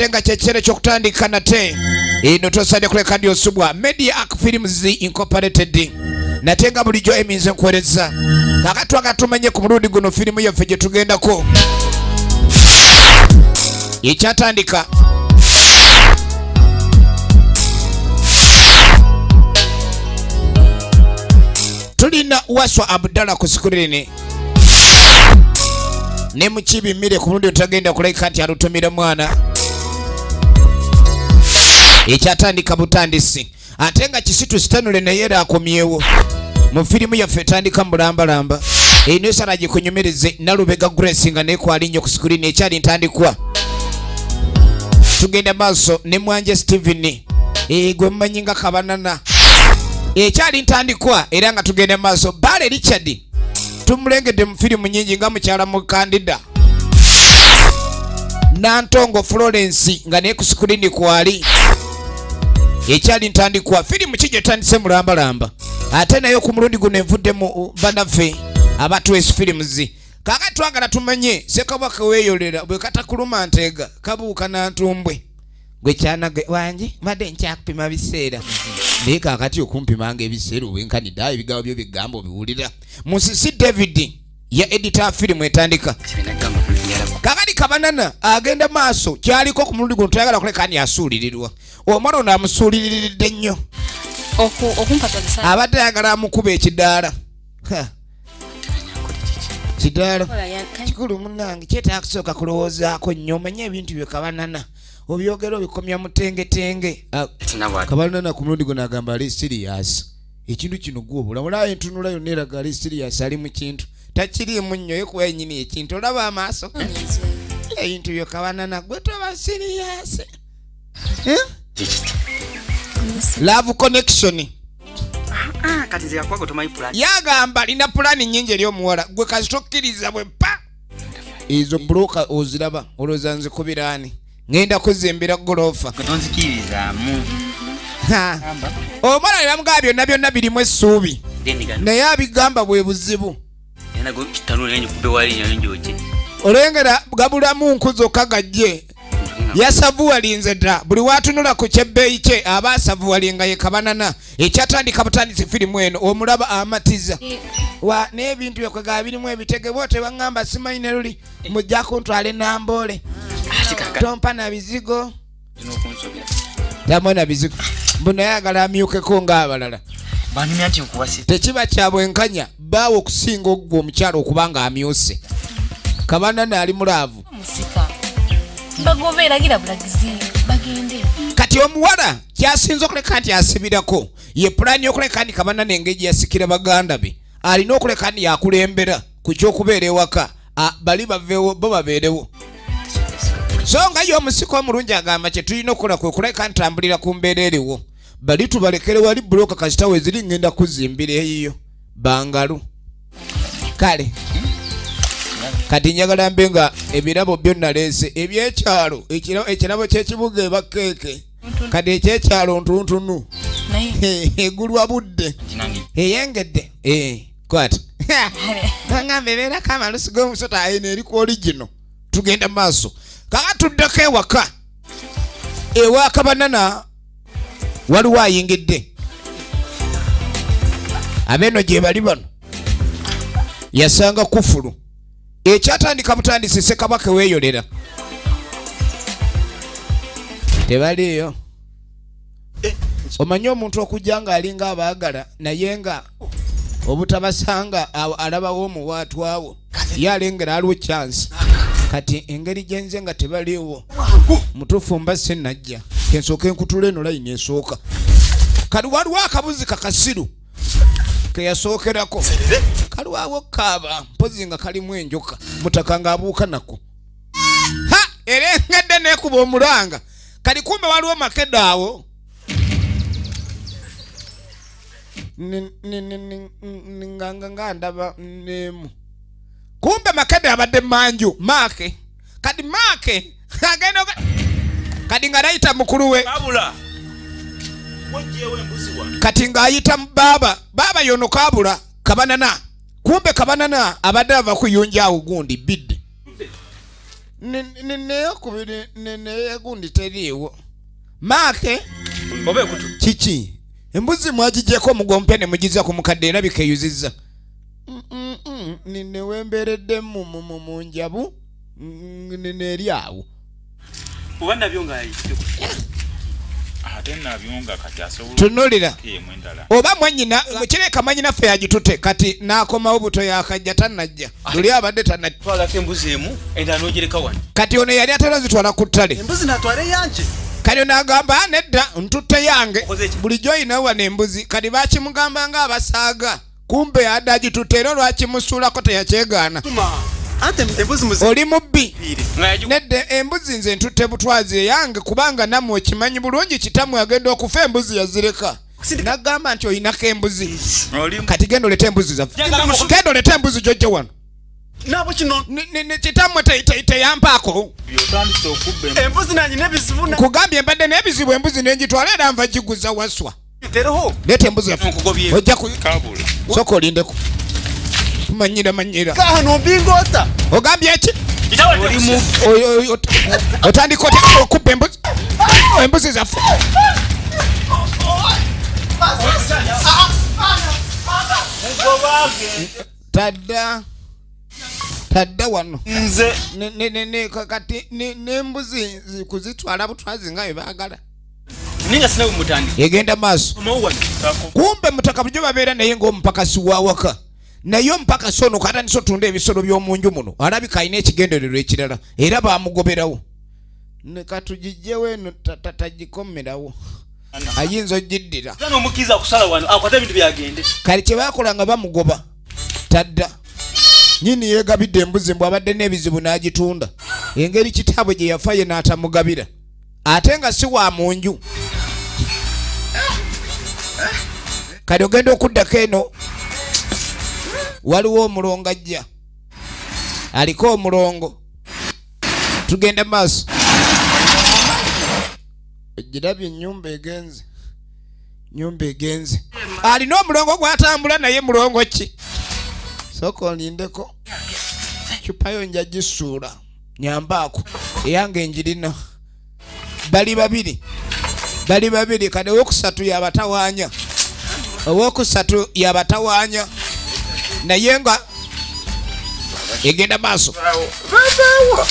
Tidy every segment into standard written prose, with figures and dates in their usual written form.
Ate nga kyekiseera ekyokutandika nate eno tosaade kuleka ndi osubwa Media Arc Films Incorporated, nate nga bulijjo eminze nkuwereza. Kakati twagala tumanye ku mulundi guno firimu yaffe gye tugendako ekyatandika. Tulina Waswa Abdallah ku sikurini ne Mukibi Mmire ku mulundi otagenda kulabika nti alutumira mwana. Ekyatandika butandisi, ate nga Kisitu Sitanule naye era akomyewo mu firimu yaffe etandika mulambalamba eno esala gikunyumirize. Nalubega Grace nga naye kwali nnyo ku sikurini. Ekyali ntandikwa, tugenda maaso ne Mwanje Steven, gwe mumanyi nga Kabanana. Ekyali ntandikwa era nga tugenda maaso. Bale Richard tumulengedde mu firimu nyingi nga mukyala mukandida. Nantongo Florence nga naye ku sikurini kwali. Ekyali ntandikwa, firimu ki gyetandise mulambalamba, ate naye ku mulundi guno evudde mu banaffe aba Twes Films. Kaakati twagala tumanye Ssekabaka weeyolera bwe katakuluma nteega kabuuka nantumbwe. Gwe kyanage wangi, mbadde nkyakupima biseera, naye kaakati okumpimanga ebiseera obwenkanidde awo ebigambo byo bigamba obiwulira. Musisi David ya edita firimu etandika. Kakati Kabanana agenda maaso kyaliko ku mulundi guno toyagala kuleka ni asuulirirwa. Omwana ono amusuuliriridde nnyo, abadde ayagala amukuba ekidaala. Kidaala kikulu munange, kyetaaga kusooka kulowoozaako nnyo. Omanye ebintu byo Kabanana obyogera obikomya mutengetenge. Kabanana ku mulundi guno agamba ali serious. Ekintu kino gwobula olaba entunula yonna eraga ali serious, ali mu kintu takiriimu nnyo ye kuba yenyini ekintu olaba amaaso ebintu byo. Kabanana gwe toba serious. Love connection. Kati nze yakwaga tomanyi pulani. Yagamba lina pulani nyingi eri omuwala gwe kasita okkiriza bwe pa ezo buloka oziraba olowooza nzikubiraani ngenda kuzimbira golofa. Tonzikirizaamu. Omwana ne bamugamba byonna byonna birimu essuubi, naye abigamba bwe buzibu. Nago kitanula nyikube wali njoki. Olengera gabulamu nku zokka gajje yasavuwalinze dda. Buli watunula ku kyebbeeyi kye aba asavuwalinga ye Kabanana. Ekyatandika butandisi, firimu eno omulaba amatiza wa n'ebintu byekwegaba birimu ebitege bo tebaŋŋamba simanyi ne luli mujja kuntwala enamboole tompa na bizigo tamwe na bizigo mbu naye agala amyukeko ng'abalala. Banyumya nti nkuwase. Tekiba kya bwenkanya baawe okusinga oggwe omukyalo okuba nga amyuse. Kabanana ali mu love. Musika bagoba eragira bulagizi bagende. Kati omuwala kyasinza okuleka nti asibirako ye pulaani y'okuleka nti Kabanana engeri yasikira baganda be alina okuleka nti yakulembera ku kyokubeera ewaka, bali baveewo bo babeerewo. So nga ye omusika omulungi agamba kye tulina okukola kwe kuleka ntambulira ku mbeera eriwo, bali tubalekere wali buloka kasita weziri ngenda kuzimbira eyiyo bangalu. Kale kati njagala mbe nga ebirabo byo naleese ebyekyalo, ekirabo ky'ekibuga eba keeke, kati ekyekyalo ntuntunu egulwa budde eyengedde. Kwata bagamba ebeerako amalusi g'omusota eno eri ku oligino. Tugenda maaso kaka tuddeko ewaka ewa Kabanana. Waliwo ayingidde abeeno gye bali bano yasanga kufulu. Ekyatandika butandisi, Ssekabaka weeyolera tebaliiyo. Omanyi omuntu okujja ng'alinga abaagala naye nga obutabasanga alabawo omuwaatwawo ye alengera aliwo chance. Kati engeri gyenze nga tebaliiwo mutuufu mba sinajja kensooka enkutula eno layini esooka. Kati waliwo akabuzi kakasiru keyasookerako kalwawo kaaba mpozi nga kalimu enjoka mutaka ng'abuuka nako ha erengedde nekuba omulanga. Kati kumbe waliwo makeda awo nga ndaba nemu kumbe makede abadde manju maake. Kati maake agenda kati nga nayita mukulu we kati ng'ayita baaba baaba yono kabula Kabanana. Kumbe Kabanana abadde ava kuyunja awo gundi bidde. Neyokubiri neyegundi teriiwo maake. Oba ekutu. Kiki embuzi mwagigyeko omugompe ne mugiza ku mukadde erabika eyuzizza. Newemberedde mu njabu neri awo. Oba nabyo nga ate nabyo nga kati asobola Tunulira. emu endala. Oba mwanyina kireka mwanyinaffe yagitute kati n'akomawo buto yakajja tannajja luli abadde tannajja. Twalako embuzi emu endala n'ogireka wano. Kati ono yali atera zitwala ku ttale. Embuzi natwala eyange. Kati ono agamba, "Ah, nedda ntutte yange." Okoze ki? Bulijjo oyina wano embuzi. Kati bakimugamba nga abasaaga kumbe adde agitutte era olwakimusuulako teyakyegaana. Ante embuzi muzi. Oli mubbi. Nga yagi Nedda embuzi nze ntutte butwazi eyange kubanga nammwe okimanyi bulungi kitammwe agenda okufa embuzi yazireka. Nagamba nti oyinako embuzi. Oli Kati genda olete embuzi zaffe. Njagala mu- Genda olete embuzi gyojje wano. Nabo kino. Kitammwe teyampaako. Otandise okubba. Embuzi nanyina ebizibu na Nkugambye mbadde n'ebizibu embuzi nengitwala era nva giguza waswa. Tereho. Leeta embuzi yaffe. Nkugobye. Ojja ku Kabula. Sooka olindeko. Manyira manyira. Kahano mbingota. Ogambye ki? Oli mu Otandika otya okubba embuzi? Embuzi zaffe. Tadda. Tadda wano. Nze Kati n'embuzi kuzitwala butwazi nga bwe baagala. Ninga sina bwe mutandika. Egenda maaso. Komawo wano. Kumbe mutaka bulijjo babeera naye ng'omupakasi wa waka naye omupakasi ono katandise otunda ebisolo by'omu nju muno alabika alina ekigendererwa ekirala era bamugoberawo ne katugijjewo eno tagikomerawo ayinza ogiddira. Gana omukkiriza kusala wano akwate ebintu byagende. Kale kye baakola nga bamugoba tadda nyini yeegabidde embuzi mbw abadde n'ebizibu n'agitunda engeri kitaabwe gye yafa ye n'atamugabira ate nga si wa mu nju. Kati ogenda okuddako eno waliwo omulongo ajja aliko omulongo tugenda maaso ogirabye ennyumba egenze nyumba egenze alina omulongo gwatambula naye mulongo ki? Sooka olindeko cupayo nja gisuula nyambaako eyange njirina. Bali babiri bali babiri kati owokusatu yabatawaanya owokusatu yabatawaanya naye nga egenda maaso. Babaawo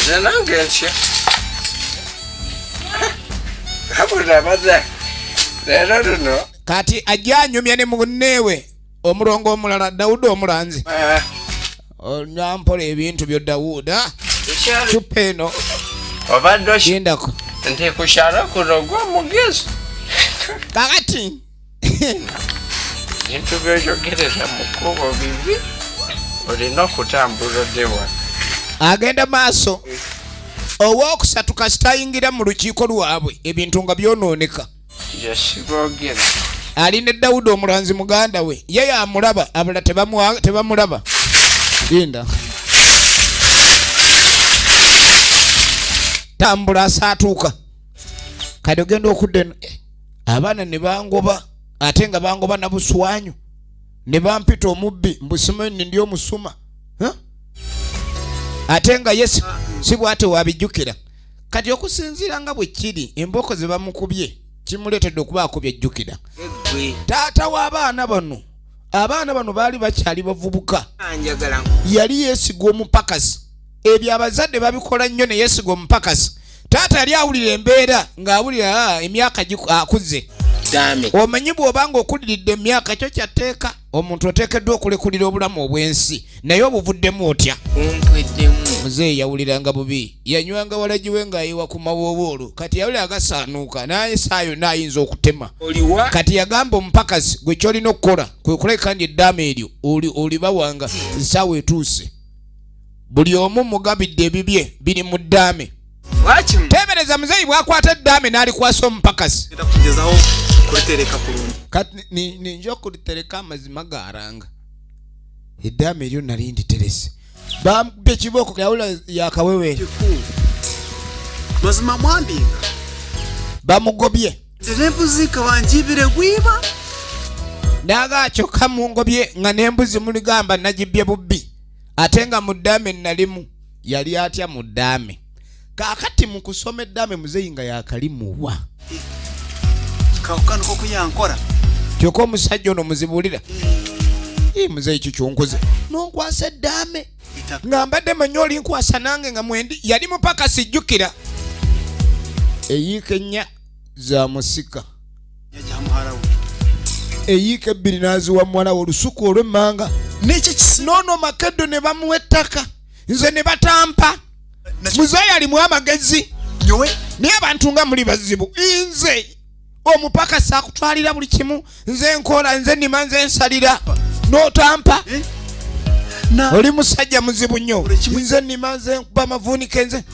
nze nange ntya abula baza leero luno. Kati ajja anyumya ne munneewe omulongo omulala Dawudi omulanzi. Ah, onyampola ebintu byo Dawuda. Ekyalo Cupa eno. Obadde oki Gindako. Nti ku kyalo kuno gwe mugezi. Kakati Bintu byoyogerera mu kkubo bibi olina okutambula odde wano. Agenda maaso owokusatu kasita ayingira mu lukiiko lwabwe ebintu nga byonooneka. Yesiboogera. Ali ne Dawudi omulanzi muganda we ye yamulaba abala tebamulaba linda tambula asaatuuka kati ogenda okudda eno abaana ne bangoba ate nga bangoba na buswanyu ne bampita omubbi mbusimanyi ndi omusuma. Huh? Ate nga ye si bwate wabijjukira kati okusinziira nga bwe kiri embooko ze bamukubye kimuleetedde okubaako byajjukira. Eggwe. Taata w'abaana bano abaana bano baali bakyali bavubuka. Njagala. Yali yeesiga omupakasi ebyo abazadde babikola nnyo ne yeesiga omupakasi taata yali awulira embeera ng'awulira emyaka akuze. Dame. Omanyi bw'oba nga okuliridde emyaka kyo kyatteeka omuntu oteekeddwa okulekulira obulamu obw'ensi naye obuvuddemu otya? Bumpweddemu. Muzeeyi yawuliranga bubi yanywanga walagiwe ng'ayiwa ku mawoowoolo kati yawulira agasaanuuka naye saa yonna ayinza okutema. Oliwa? Kati yagamba omupakasi gwe kyolina okukola kwe kuleka ndi eddaama eryo olibawanga nsaawa etuuse buli omu mugabidde ebibye biri mu ddaame. Lwaki? Teebereza muzeeyi bw'akwata eddaame n'alikwasa omupakasi. Ngenda kugezaho kuritereka kurungi. Kati ninja okulitereka amazima garanga eddaame eryo nali nditerese bamukubye kibooko yawula yakaweweera. Kikulu. Mazima mwambinga. Bamugobye. N'embuzi kawanjibire gwiba. Naga kyokka mungobye nga n'embuzi muligamba nagibbye bubbi ate nga mu ddaame nalimu. Yali atya mu ddaame? Kaakati mu kusoma eddaame muzeeyi nga yakalimuwa. Kakukano kokuyankora. Kyokka omusajja ono muzibuulira. Ii, muzeeyi kikyonkoze nonkwasa eddaame nga mbadde manyi olinkwasa nange nga mwendi. Yali mupaka sijjukira eyiika 4 za musika. Yagiha muhara we. Eyiika 2 n'aziwa muwala we olusuku olw'emmanga. N'eki kisi. Noono Makeddo ne bamuwa ettaka, nze ne batampa. Muzeeyi alimu amagezi. Nyowe. Naye abantu nga muli bazibu. Nze omupaka saakutwalira buli kimu, nze nkola, nze nnima, nze nsalira, n'otampa. Na Oli musajja muzibu nnyo. Buli kimu. Nze nnima, nze nkuba amavuunike, nze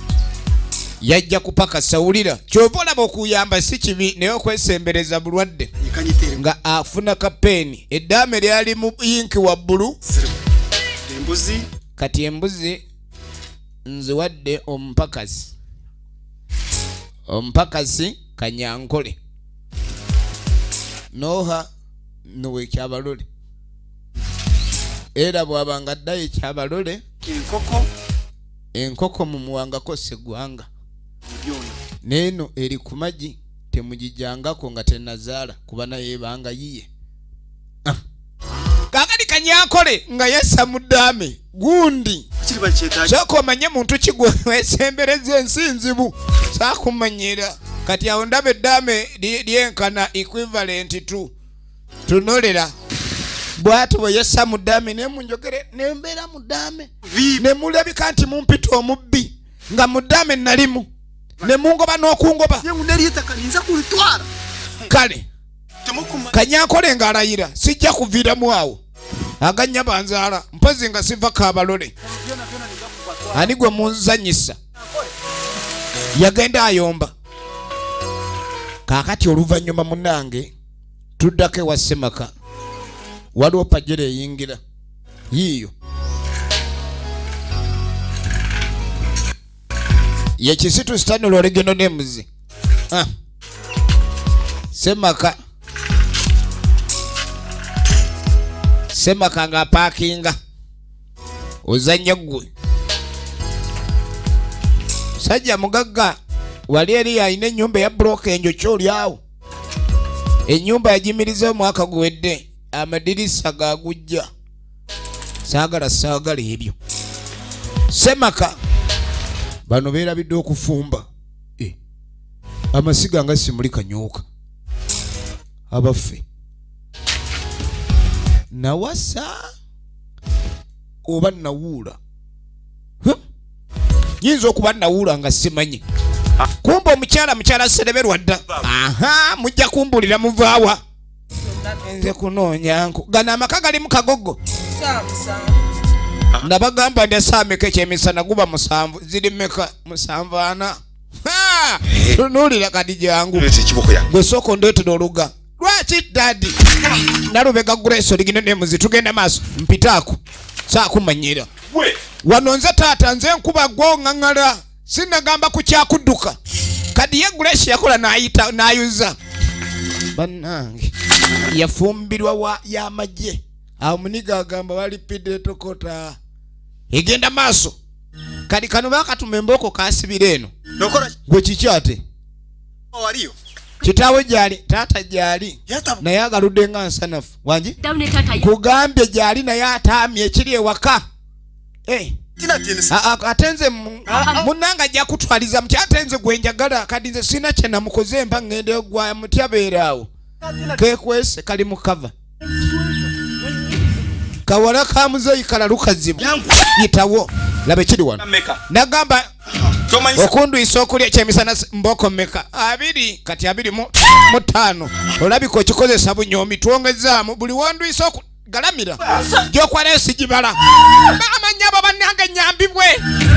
yajja kupaka sawulira. Kyova olaba okuyamba si kibi, naye okwesembereza bulwadde. Ikanyitere. Nga afuna kapeeni, eddaame lyali mu yinki wa bbulu. Embuzi. Kati embuzi nziwadde omupakasi, omupakasi Kanyankole noha nuwe Kyabalole, era bw'abanga addayo Ekyabalole. Enkoko. Enkoko mumuwangako Seggwanga. Byona. Neeno eri ku magi, temugijjangako nga tenazaala, kuba naye ebanga yiye. Kaakati Kanyankole nga yessa mu ddaame gundi. Kiri bakyetaaga. Sooka omanye muntu ki gwe wesembereza, ensi nzibu, saakumanyira. Kati awo ndaba eddaame lyenkana equivalent to tunolera bw'ati bwe yessa mu ddaame, naye munjogere nembeera mu ddaame ne mulabika nti mumpita omubbi, nga mu ddaame nalimu ne mungoba n'okungoba. Yengu neri ettaka ninza kulitwara. Kale. Temukuma. Kanyankole ng'alayira, sijja kuviiramu awo aganya banzaala, mpozi nga siva Kabalole. Ani gwe munzanyisa? Yagenda ayomba. Kaakati oluvannyuma munnange tuddako ewa Ssemaka, waliwo pajero eyingira yiiyo ye Kisitu Stanley Original Names. Ssemaka, Ssemaka ng'apaakinga ozannya ggwe musajja mugagga wali eri alina ennyumba eya bulooka enjokya oli awo, ennyumba yagimiriza omwaka guwedde, amadirisa gagujja. Saagala, saagala ebyo. Ssemaka bano beerabidde okufumba. Amasiga nga simuli kanyuuka abaffe nawasa oba nawuula. Huh? Nyinza okuba nawuula nga simanyi, kumba omukyala mukyala sereberwa dda. Aha, mujja kumbulira muvaawa. Nze kunoonya nku, gano amaka gali mu kagogo. Nabagamba ndi asaameka ekyemisana guba 7, ziri meka? 74. Ha! Tunuulira kati, jangu. Leeta ekiboko yange. Gwe sooka ondeetera oluga. Lwaki daddy Nalubega Grace oligino nemuzi tugenda maaso mpitaako saakumanyira. Gwe. Wano nze taata, nze nkuba gwo ŋŋaŋŋala, sinagamba ku kyakudduka. Kati ye Grace yakola n'ayita n'ayuza bannange, yafumbirwa wa y'amagye awo muniga agamba balipidde etokota egenda maaso. Kati kano baakatuma embooko kasibira eno. Nokora. Gwe kiki ate? Waliyo. Kitaawe gyali, taata gyali. Yataba. Naye agaludde nga nsanafu wangi. Dawu ne taata Kugambye gyali naye ataamye ekiri ewaka. Tina tinisa. Ate nze munnange ajja kutwaliza muti, ate nze gwe njagala. Kati nze sirina kye namukoze, mpa ŋŋende gwa muti abeera awo kekwese kali mu kava kawala ka muzeeyi kalalu kazibu yitawo laba ekiri wano. Meka. Nagamba Tomanyi okundwisa okulya ekyemisana mboko meka 2, kati 25 olabika okikozesa bunyoomi, twongezaamu buli wondwisa oku galamira gyokwalayo sigibala amanya abo bannange nyambibwe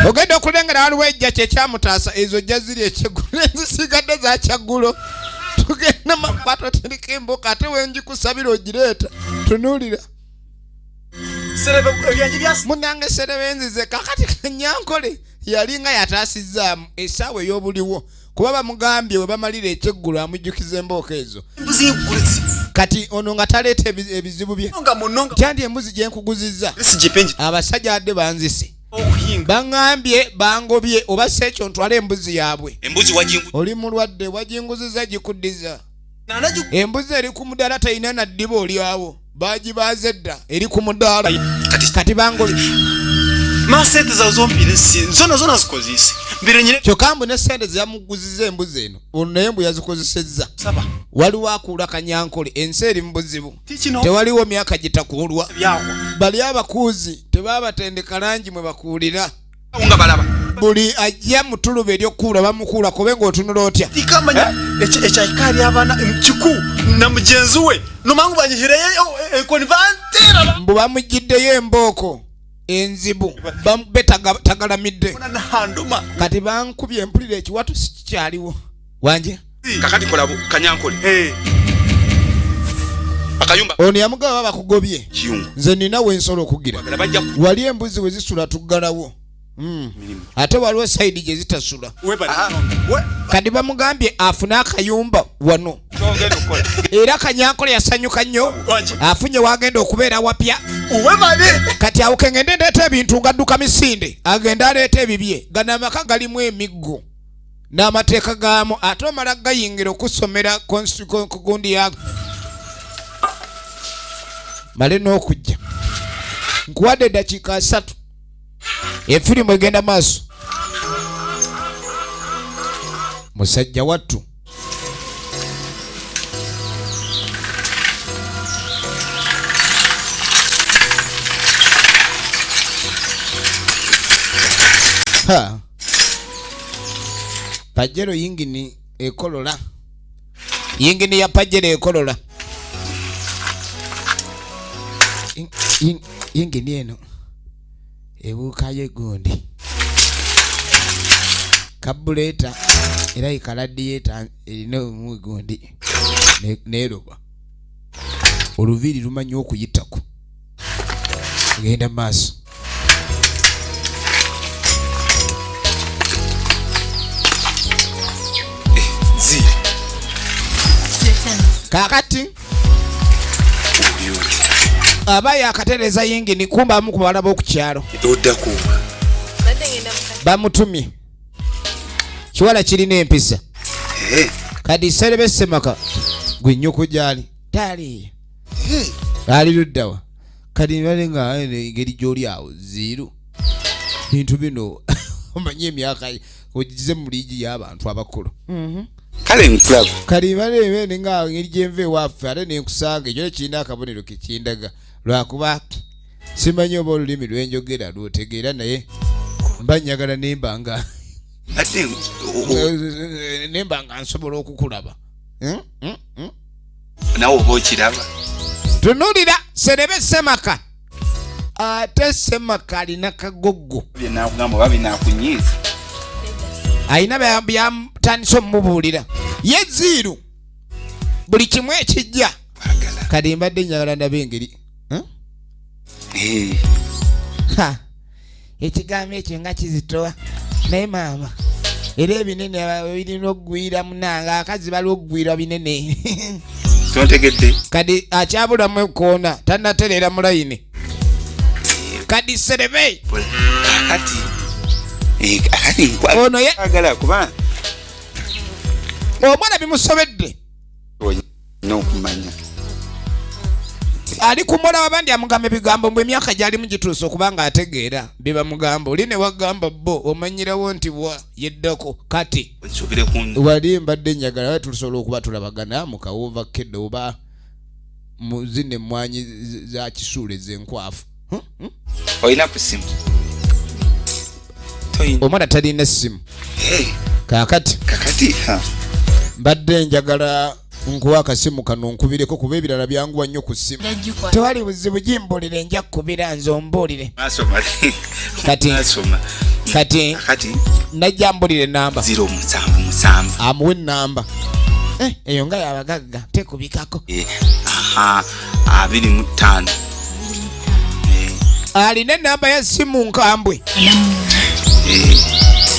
ogenda okulengera waliwo ejja kyekyamutaasa ezo jja ziri ekyeggulo ezisigadde zakyaggulo tugenda makwato teriko emboka ate wengikusabira ogireeta tunuulira. Serebe ebyange byasi. Munange serebenzize kakati Kanyankole yalinga yataasizaamu essaawa ey'obuliwo kuba bamugambye we bamalira ekyeggulo amujjukiza embooko ezo. Embuzi nkugulizi. Kati ono nga taleeta ebizibu bye. Nga munonga. Kyandi embuzi gye nkuguzizza. Sigipenji. Abasajja adde banzise. Baŋŋambye bangobye oba si ekyo ntwale embuzi yaabwe. Embuzi wajingu. Oli mulwadde wajinguziza gikuddiza. Embuzi eri ku mudaala talina na ddiba olyawo. Bagibaaze dda eri ku mudaala. Kati bangobye. Ma sente zawe zompire si zona zona zikozise. Mbire nyine Kyokka mbu ne ssente ze yamuguziza embuzi eno ono naye mbu yazikozesezza. saba. Waliwo akuula kanyankole ensi eri mu buzibu. Tikino Tewaliwo myaka gitakuulwa. byagwa. Bali abakuuzi tebaabatendeka langi mwe bakuulira. Nga balaba. Buli ajja mu ttuluba ery'okukuula bamukuula kobe ng'otunula otya. Tikamanya ekyayikali abaana kiku na mugenzi we nomangu banyihireyo enkoni bantera Mbu bamugiddeyo embooko enzibu bamube tagalamidde. nahanduma. Kati bankubye empulira ekiwato si kikyaliwo. Wanje Kakati kola kanyankole. Eh. Akayumba ono yamugaba bakugobye. kiyungu. Nze nina we nsobola okugira. Bagala bajja ku Wali embuzi we zisula tuggalawo. Ate waliwo sayidi gye zitasula. Webale. We Kati bamugambye afune akayumba wano. kyogenda okukola. Era kanyankole yasanyuka nnyo. Wanje. Afunye wagenda okubeera wapya. Webale. Kati awo kengende ndeeta ebintu ngadduka misinde agende aleeta ebibye. Gano amaka galimu emiggo n'amateeka gaamu ate omala gayingira okusomera gundi yago. Male n'okujja. Nkuwadde eddakiika 3. Efirimu egenda maaso. Musajja wattu. Ha. Pajero yingini ekolola. Yingini ya Pajero ekolola. Yingini eno ebuukayo egundi. Kabuleeta era ikaladiyeta erina omugundi neeroba. Oluviiri lumanyi okuyitako. Genda maaso. Zi. Kaakati aba yakatereeza yingini kumba amu ku bawala b'oku kyalo. Oddako. Bamutumye. Kiwala kirina empisa. Kati Sserebe Ssemaka gwe nnyoko gy'ali. Taliiyo. Ali ludda wa? Kati bali nga engeri gy'oli awo ziiru. Bintu bino omanyi emyaka ogize mu liigi y'abantu abakulu. Kale nkulaba. Kati bali nga engeri gye nva ewaffe ate ne nkusanga ekyo kirina akabonero ke kindaga. Lwakuba simanyi oba olulimi lwe njogera lw'otegeera naye mba njagala nemba nga Ate nemba nga nsobola okukulaba. Nawe oba okiraba. Tunuulira Sserebe Ssemaka. Ate Ssemaka alina kagoggo. Bye naakugamba oba binaakunyiiza. Alina byamutandise omubuulira. Ye Ziiru buli kimu ekijja. Kati mbadde njagala ndabe engeri. Ha. Ekigambo ekyo nga kizitowa. Naye maama era ebinene birina okugwira munnange akazi bali okugwira binene. Tontegedde. Kati akyabulamu ekkoona tannatereera mu layini. Kati Sserebe. Kakati. Kakati Ono ye nkwagala kuba omwana bimusobedde. Olina okumanya. Ali kumulaba abandi amugamba ebigambo mbu emyaka gy'alimu gituuse okuba ng'ategeera bye bamugamba. Oli ne wagamba bo omanyirawo nti bwa yeddako kati. Nsuubire ku nze. Wali mbadde njagala tusobola okuba tulabagana mu kawuuva kedde oba mu zino emmwanyi za kisuule ez'enkwafu. Olina ku ssimu? Omwana talina ssimu. Kaakati. Kakati, ha. Mbadde njagala nkuwa akasimu kano nkubireko kuba ebirala byanguwa nnyo ku ssimu. Tewali buzibu gimbuulire nja kukubira nze ombuulire. Kati. Kati. Kati. Najja mbulire ennamba. 077. Amuwe ennamba. Eyo nga y'abagagga tekubikako. 25. Alina ennamba ya ssimu nkambwe.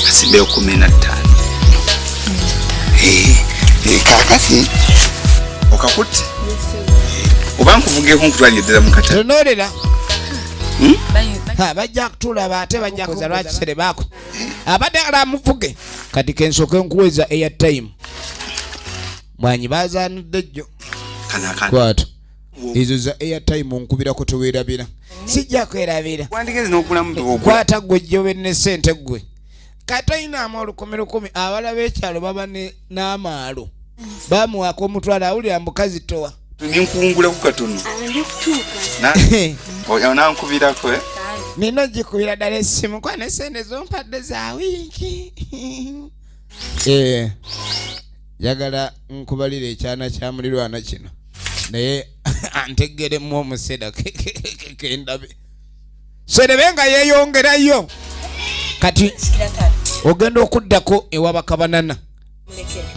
Asimbeyo 15. Kakati okakutte. Oba nkuvugeko nkutwalire ddala mu katale. Tunuulira. Ha, bajja kutulaba ate bajja kuza lwaki baako abadde agala amuvuge. Kati kensooke nkuweza airtime mwanyi bazaanudde jjo. Kana akana. Kwata ezo za airtime, onkubirako teweerabira, sijja kwerabira. Wandigezi n'okulamu ogula. Kwata gwe jjobe ne sente gwe katoyinaamu 1000 1000. Abala b'ekyalo baba n'amaalo bamuwaka omutwalo awulira mbukazi towa. Ndinkungulaku katono. Ndi kutuuka. Onankubirako, eh? Nina gikubira ddala essimu kwa ne sente zompadde za wiiki. Eh, njagala nkubalira ekyana kya mulirwana kino naye antegeremu omuseda kendabe serebe nga yeeyongerayo. Kati ogenda okuddako ewa bakabanana.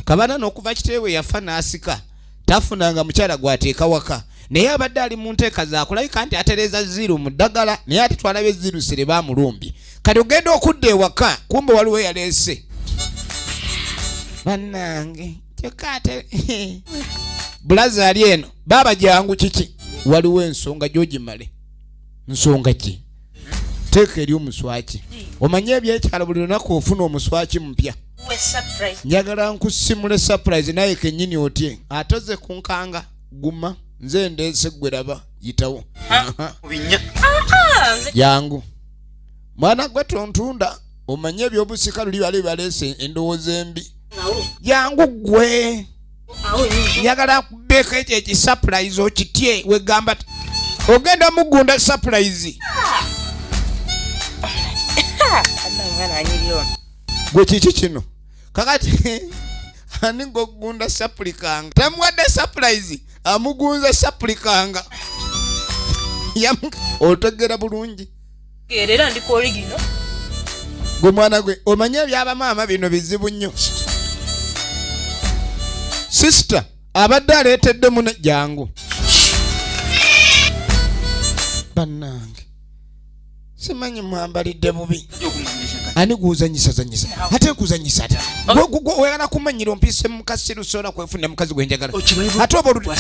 Kabanana okuva kitewe yafa n'asika tafunanga mukyala gwateeka waka, naye abadde ali mu nteeka zakulabika nti atereeza ziru mu ddagala, naye ate twalabye ziru sire bamulumbye. Kati ogenda okudda ewaka kumbe waliwo eyaleese bannange, kyokka ate bulaza ali eno. Baaba jangu, kiki? Waliwo ensonga gyogimale. Nsonga ki? Teeka eri omuswaki, omanye ebyekyalo buli lunaku ofuna omuswaki mupya. Njagala nkusimule surprise naye kennyini otye atoze ku nkanga. Guma, nze ndeese gwe raba yitawo. Binya. Jangu mwana gwe, tontunda, omanye ebyobusika luli bali baleese endowooza embi. Jangu gwe, njagala kubeeko ekyo ekisurprise okitye wegamba ogenda mugunda surprise. Gwe kiki kino kakati? Ani gogunda sapulikanga? Tamuwadde surprise, amugunza sapulikanga. Otegera bulungi. Era ndi ku original. Gwe mwana gwe, omanye ebyabamaama bino bizibu nnyo. Sister abadde aleetedde mune. Jangu bannange, simanyi mwambalidde bubi. Ani guzanyisazanyisa ate nkuzanyisa ate wegala kumanyira ompise mukasiru sola kwefunira mukazi gwenjagala ate oba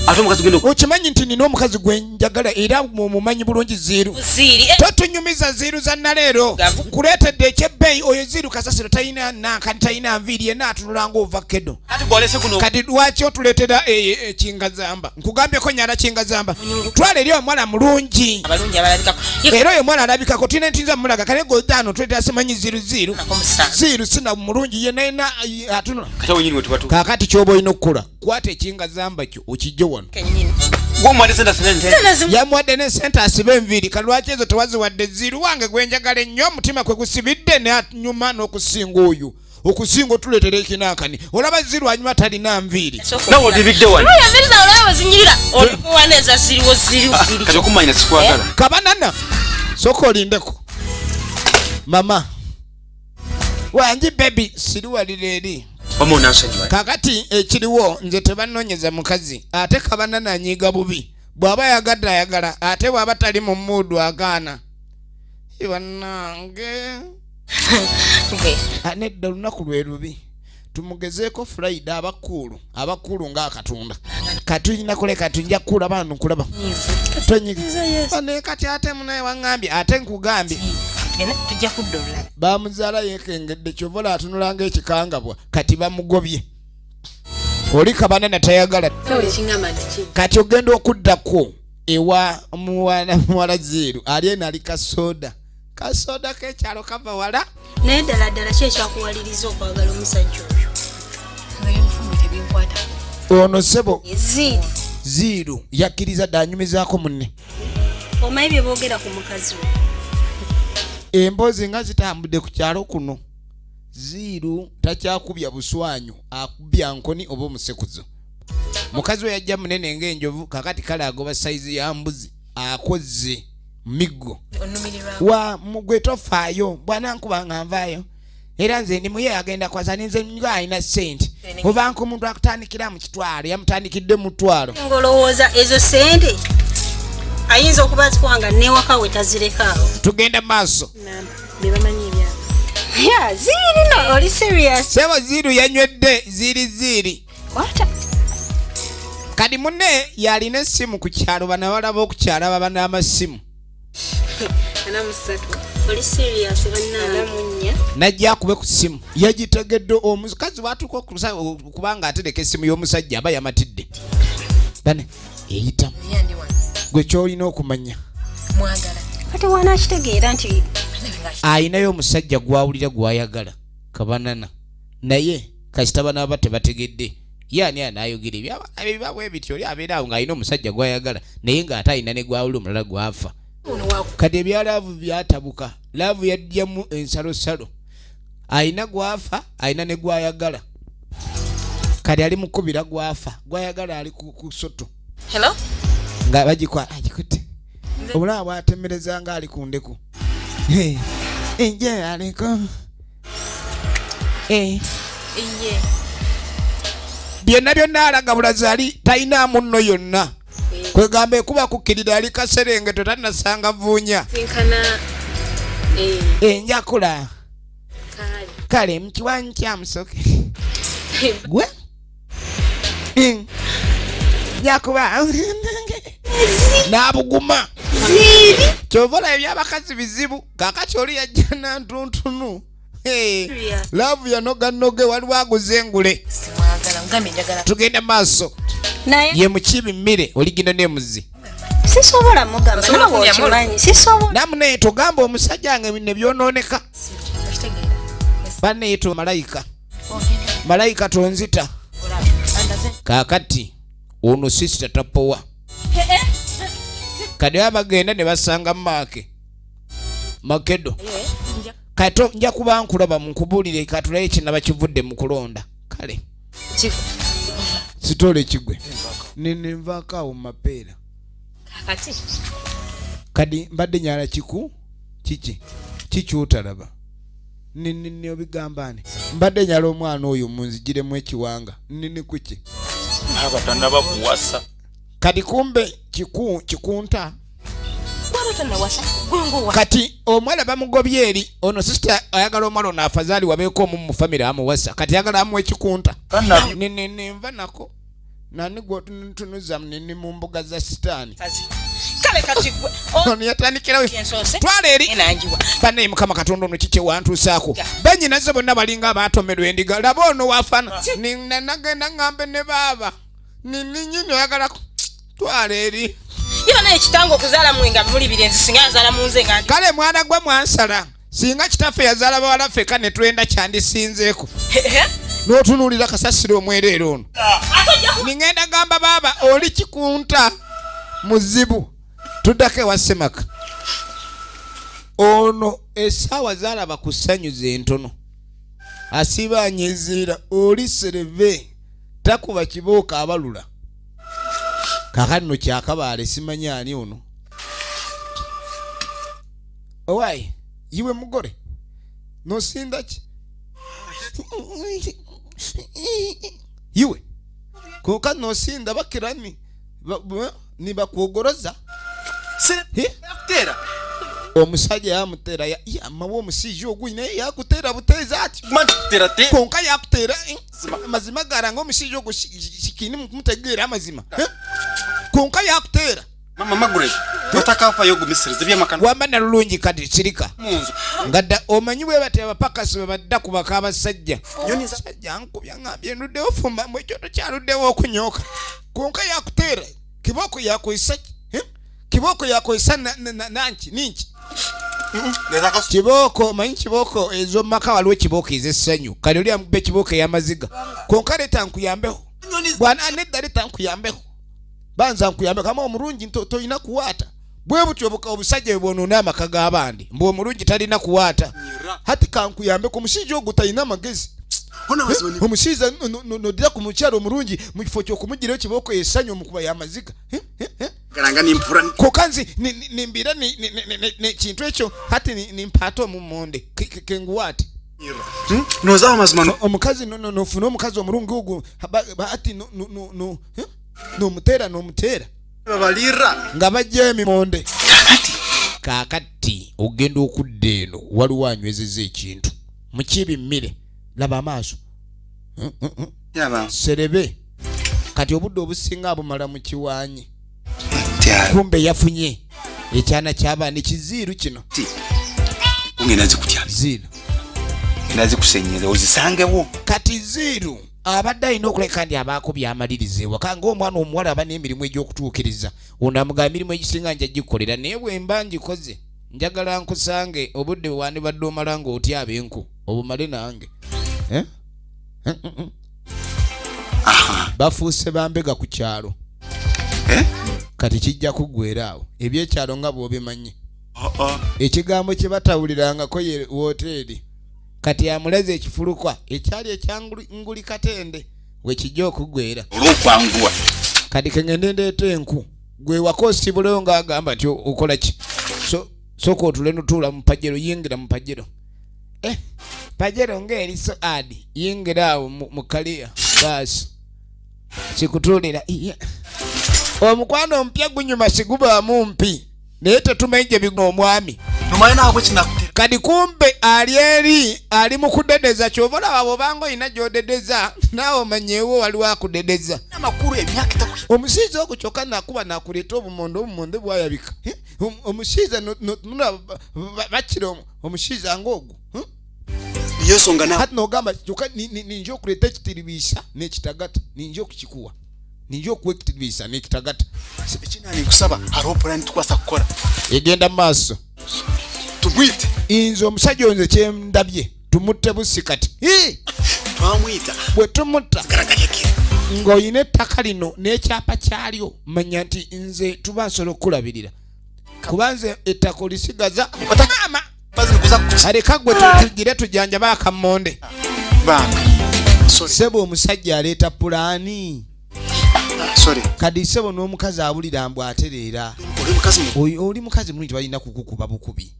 Ate omukazi genda. Okimanyi nti nina omukazi gwenjagala era mumumanyi bulungi, Ziiru. Ziiri. Totunyumiza ziiru za naleero. Nkuleetedde ekyebbeeyi. Oyo ziiru kasasiro, talina nankani, talina nviiri, yenna atunula ngaova kedo. Ate gwalese kuno. Kati lwaki otuleetera ekingazamba? Nkugambyeko nyala kingazamba, twala eri omuwala mulungi. Abalungi abalabikako. Era oyo omwana alabikako tulina ntinza mulaga kale gotaano tuleetera simanyi ziiru ziiru. Ziiru sina mulungi yenna yenna atunula. Kati awo nyini we tuba tu. Kaakati kyoba olina okukola, kwata ekingazamba kyo okijje wano. Kenyini. Gwe sente sente. Yamuwadde ne sente asibe enviiri. Kalwaki ezo tewaziwadde ziiru wange gwenjagala ennyo, omutima kwe gusibidde nanyuma n'okusinga oyo okusinga otuleetera ekinankani? Olaba ziiru anyuma talina nviiri. Nawe odibidde wano. Enviiri zawe olaba zinyirira. Olikuwa eza ziriwo ziriwo. Kati okumanya sikwagala. Kabanana, soka olindeko mama wangi. Baby, siriwalira eri. Wama onansonyiwa. Kakati ekiriwo nze tebanoonyeza mukazi, ate kabanana anyiiga bubi. Bw'aba ayagadde ayagala, ate bw'aba tali mu mood agaana. Bannange. Ah, nedda, olunaku lwe lubi, tumugezeeko Friday. Abakuulu abakuulu ng'akatunda katulina kuleka tujja kulaba nkulaba tonyiga. Kati ate munaye waŋŋambye, ate nkugambye. Tugende, tujja kudda olulala. Bamuzaala yekengedde, kyovola atunula ng'ekikangabwa. Kati bamugobye oli kabanana tayagala. Kingamba nti ki? Kati ogenda okuddako ewa muwala muwala ziiru ali eno ali kasoda kasoda k'ekyalo kava wala. Naye ddala ddala ki ekyakuwaliriza okwagala omusajja oyo? Nze ebifumbo tebinkwatako. Ono sebo. Ziiri. Ziiru yakkiriza dde anyumizaako munne. Omanyi bye boogera ku mukazi we? Emboozi nga zitambudde ku kyalo kuno, ziiru takyakubya buswanyu, akubya nkoni oba omusekuzo. Mukazi we yajja munene ng'enjovu, kakati kale agoba size ya mbuzi, akoze miggo. Onumirirwa. Wa mugwe tofaayo, bwanankuba nga nvaayo, era nze ndi muye agenda kwasa ninze nga alina ssente ovanka omuntu akutandikira mu kitwalo, yamutandikidde mutwalo. Ng'olowooza ezo sente ayinza okuba azikuwa nga newaka we tazirekaawo? Tugenda maaso. Bebamanyi ebyabo. Ya ziiri no oli serious? Sebo ziiru yanywedde ziiri ziiri. Kwata. Kati munne yalina essimu ku kyalo, banawala b'okukyalo baba n'amasimu. Oli serious bannange. Najja akube ku ssimu, yagitegedde. Omukazi bwatuuka okubanga atereka essimu y'omusajja, aba yamatidde bane eyitamu. Gwe kyolina okumanya, Kati wanakitegeera nti ayinayo omusajja gwawulira gwayagala kabanana, naye kasita banaaba tebategedde ye ani anaayogera ebyabaana biba bwe bityo. Oli abeera awo ng'alina omusajja gwayagala, naye ng'ate alina ne gwawulira omulala gwafa. Kati ebya love byatabuka, love yajjamu ensalosalo. Alina gwafa, alina ne gwayagala. Kati ali mukubira gwafa, gwayagala ali ku soto. Hello? Nga bagikwa agikutte, obulaba bwatemereza nga ali ku ndeku enje aliko. Iye. Byonna byonna alaga bulazi, ali talina munno yonna, kwegamba ekuba kukkirira ali kaserengeto, tanasanga vuunya. Sinkana. Enjakula. Kale. Kale mukiwanyi kyamusoke gwe njakuba n'abuguma. Kyova olaba ebyabakazi bizibu. Kakati oli yajja nantuntunu. Hey, love yanoganoge, waliwo aguze engule. Simwagala, ngambye njagala. Tugenda maaso. Naye ye mukibi mmire oligino nemuzi. Sisobola mugamba. Osobola Nawe okunyamu? okimanyi sisobola. Namunaye togamba omusajja nga ne byonooneka. Okitegeera. Banneeto malayika, malayika tonzita. Kaakati ono sisita tapowa. Kati baba bagenda ne basanga maake makedo. Kati nja kuba nkulaba munkubuulire, katulaye kinaba kivudde mu kulonda. Kale sitole kigwe nenvaako awo mu mapeera. Kati Kati mbadde nyala kiku kiki kikyotalaba nini obigamba ni mbadde nyala omwana oyo munzigiremu ekiwanga nini kuki. Aba tanaba kuwasa. Kati kumbe kiku kikunta. Waba tonawasa gwengowa. Kati omwala bamugobye eri. Ono sisita ayagala omwala ono afazaali wabeeko omu mu famire amuwasa. Kati ayagala amuwa ekikunta. Nenva nako nani gwotunuza nini mu mbuga za sitaani. Kale kati gwe Ono yatandikirawo. Ensoose. Twala eri. Enanjiwa. Bannaye, Mukama Katonda, ono kiki wantuusaako? Banyinaze bonna balinga abaatomerwa endiga. Laba ono wafana. Nagenda ŋŋambe ne baaba nini nyini oyagalako. Twala eri. Ye naye kitange okuzaala mwe nga muli birenzi, singa yazaala mu nze nga ndi Kale mwana gwe mwansala, singa kitaffe yazaala bawala ffeka ne twenda, kyandisinzeeko n'otunuulira kasasiro omwereere ono. Ate ojja ku Ningenda gamba baaba oli kikunta muzibu. Tuddako ewa Semaka. Ono essaawa zaalaba ku ssanyu ze ntono, asiba anyiziira oli sereve, takuba kibooko abalula. Kakati nno kyakabaale simanyi ani ono. Owaayi iwe mugore nosinda ki iwe konka nosinda bakirani nibakwogoroza. Tera. Omusajja yamutera yamawa omusijja ogu, naye yakutera buteeza ati. Tera te. Konka yakutera mazima garanga omusijja ogu kini mukumutegeera amazima. Konka yakutera. Mama Margaret, otakafayo gumisiriza ebyamakana. Wamba nalulungi, kati sirika. Munzu. Ngadda omanyi bwe batya abapakasi bwe badda kubaka abasajja. Sajja nkubya ngambye nduddewo fumba mbu ekyoto kyaluddewo okunyooka. Konka yakuteera kibooko yakozesa eh? Kibooko yakozesa nanki ninki kibooko. Omanyi kibooko ez'omumaka, waliwo kibooko ez'essanyu. Kati oli amukuba ekibooko ey'amaziga. Konka leeta nkuyambeho bwana. Nedda, leeta nkuyambeho, banza nkuyambe kama omulungi tolina kuwaata bwe butyo obusajja bwe bwonoona amaka g'abandi, mbu omulungi talina kuwaata. Hati kankuyambe ku musajja ogwo talina amagezi. Omusajja nodira ku mukyalo omulungi mu kifo ky'okumugirayo kibooko essanyu, omukuba y'amaziga. Eh, eh, eh. Garanga nimpura. Konka nzi nimbira kintu ekyo hati nimpaata omumonde kenguwaate. Nozaho amazima no. Omukazi nofuna omukazi omulungi ogwo ati eh? Nomuteera nomuteera. Babalira. Nga bajjayo emimonde. Kaakati ogenda okudda eno, waliwo anywezeza ekintu mukibi mmire. Laba amaaso. Yaba. Serebe kati obudde obusinga abumala mu kiwanyi. Tya. Kumbe yafunye Ekyana ky'abaana ekiziiru kino. Ngenda zikutya. Ziiru. Ngenda zikusenyeza ozisangewo. Kati ziiru abadde alina okuleka nti abaako by'amaliriza ewaka ng'omwana omuwala aba n'emirimu egy'okutuukiriza. Ono amugamba emirimu egisinga nja gikolera naye bwe mba ngikoze njagala nkusange obudde bwe wandibadde omala ng'otyaba enku obumale nange. Eh? Eh, mm, mm. Bafuuse bambega ku kyalo. Eh? Kati kijja kuggwera awo ebyekyalo nga bw'obimanyi. Ekigambo kye batawulirangako ye wooteeri. Kati amulaze ekifulukwa ekyali ekyanguli katende we kijja okuggwera. Olw'okwanguwa. Kati kengende ndeeta enku gwe waka osibuleyo ng'agamba nti okola ki? So, sooka otule notuula mu pajero, yingira mu pajero. Pajero ng'eri so adi, yingira awo mu kaliya baasi sikutuulira. Iye. Omukwano omupya gunyuma sigubaamu mpi naye tetumanyi gye bigwa omwami. Kati kumbe ali eri ali mu kudedeza, ky'ova olaba bw'obanga olina gy'odedeza naawe omanyeewo waliwo akudedeza. Omusaiza ogwo kyokka nakuba nakuleeta obumondo, obumondo bwayabika. Omusaiza mulaba bakira omusaiza ng'ogwo. Niyo nsonga nawe. Kati n'ogamba kyokka ninja okuleeta ekitiribiisa n'ekitagata, ninja okukikuwa. Ninja okuwa ekitiribiisa n'ekitagata. Ekinani nkusaba hariho pulani tukwasa kukora. Egenda mu maaso. Tumwite. Nze omusajja oyo nze kye ndabye tumutte busi kati. Hii! Twamwita. Bwe tumutta. Garagayakira. Ng'olina ettaka lino n'ekyapa kyalyo, manya nti nze tuba nsobola okukulabirira. Kuba nze ettaka olisigaza. Maama! Aleka gwe tugire tujjanjabe akammonde. Bambi. Sorry. Ssebo omusajja aleeta pulaani. Sorry. Kati ssebo n'omukazi abulira mbu atereera. Oli mukazi mu- Oyo oli mukazi mulungi balina kukukuba bukubi.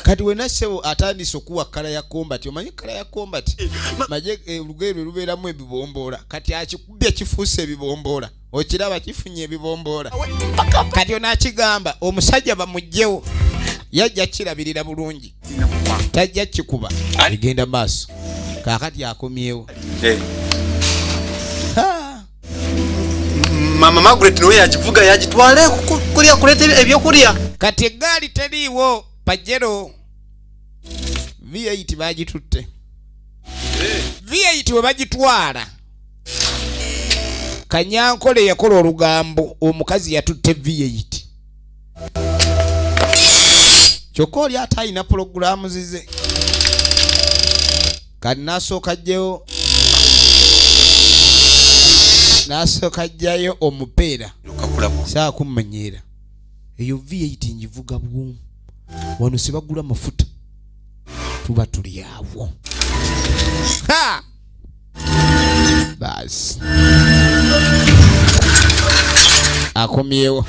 Kati wena ssebo atandise okuwa kkala ya kombati. Omanyi kkala ya kombati? Maje olugoye lwe lubeeramu ebibomboola. Kati akikubye kifuuse ebibomboola. Okiraba kifunye ebibomboola. Kati ono akigamba omusajja bamuggyewo. Yajja kirabirira bulungi. Tajja kikuba. Egenda maaso. Kaakati akomyewo. Ha! Mama Margaret nawe yagivuga yagitwala kulya kuleeta ebyokulya. Kati eggaali teriiwo Pajero. V8 bagitutte. V8 we bagitwala. Kanyankole yakola olugambo omukazi yatutte V8. Kyokka oli ate alina pulogulaamu zize. Kati n'asooka aggyewo, n'asooka aggyayo omupeera. Saa kummanyiira. Eyo V8 ngivuga bwomu. Wano sibagula mafuta. Tuba tuli awo. Ha! Basi. Akomyewo.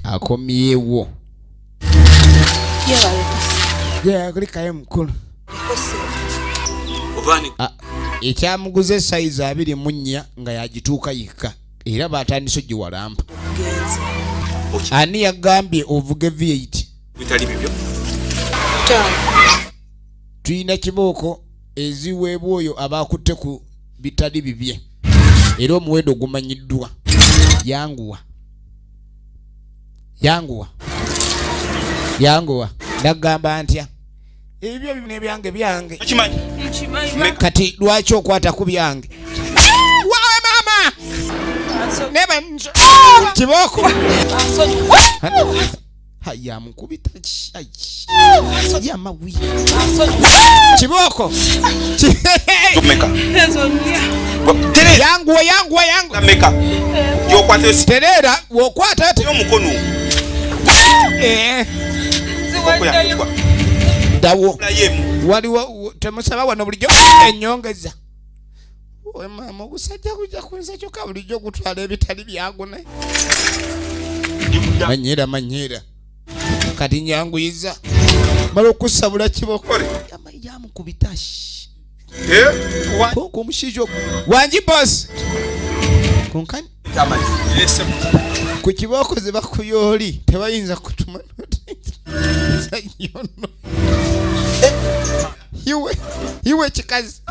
Akomyewo. Yeah, kulikayo mukulu. Ekyamuguze sayizi 24 nga yagituuka yekka era batandise ogiwalampa. Ani yagambye ovuge V8? Bitali bibyo. Tulina kibooko eziweebwa oyo abakutte ku bitali bibye era omuwendo gumanyiddwa. Yanguwa. Yanguwa. Yanguwa. Nagamba ntya? Ebibyo bino ebyange byange. Okimanyi? Nkimanyi. Kati lwaki okwata ku byange? Wawe mama! Neba nzo. Kibooko. Haya mukubita ki? Ai. Ya mawi. Kibooko. Tumeka. Yanguwa, yanguwa, yanguwa. Tumeka. Yokwata esi. Terera, wokwata ati. Omukono. Dawo. Waliwo temusaba wano bulijjo ennyongeza. Owe maama ogusajja gujja kunza kyokka bulijjo gutwala ebitali byago naye. Manyiira, manyiira. Kati nyanguyiza. Mala okusabula kiboko. Yamukubita. Konka omushaija ogwo. Wangi boss. Konka ku kibooko ze bakuyooli tebayinza kutuma yono. Iwe, iwe kikazi.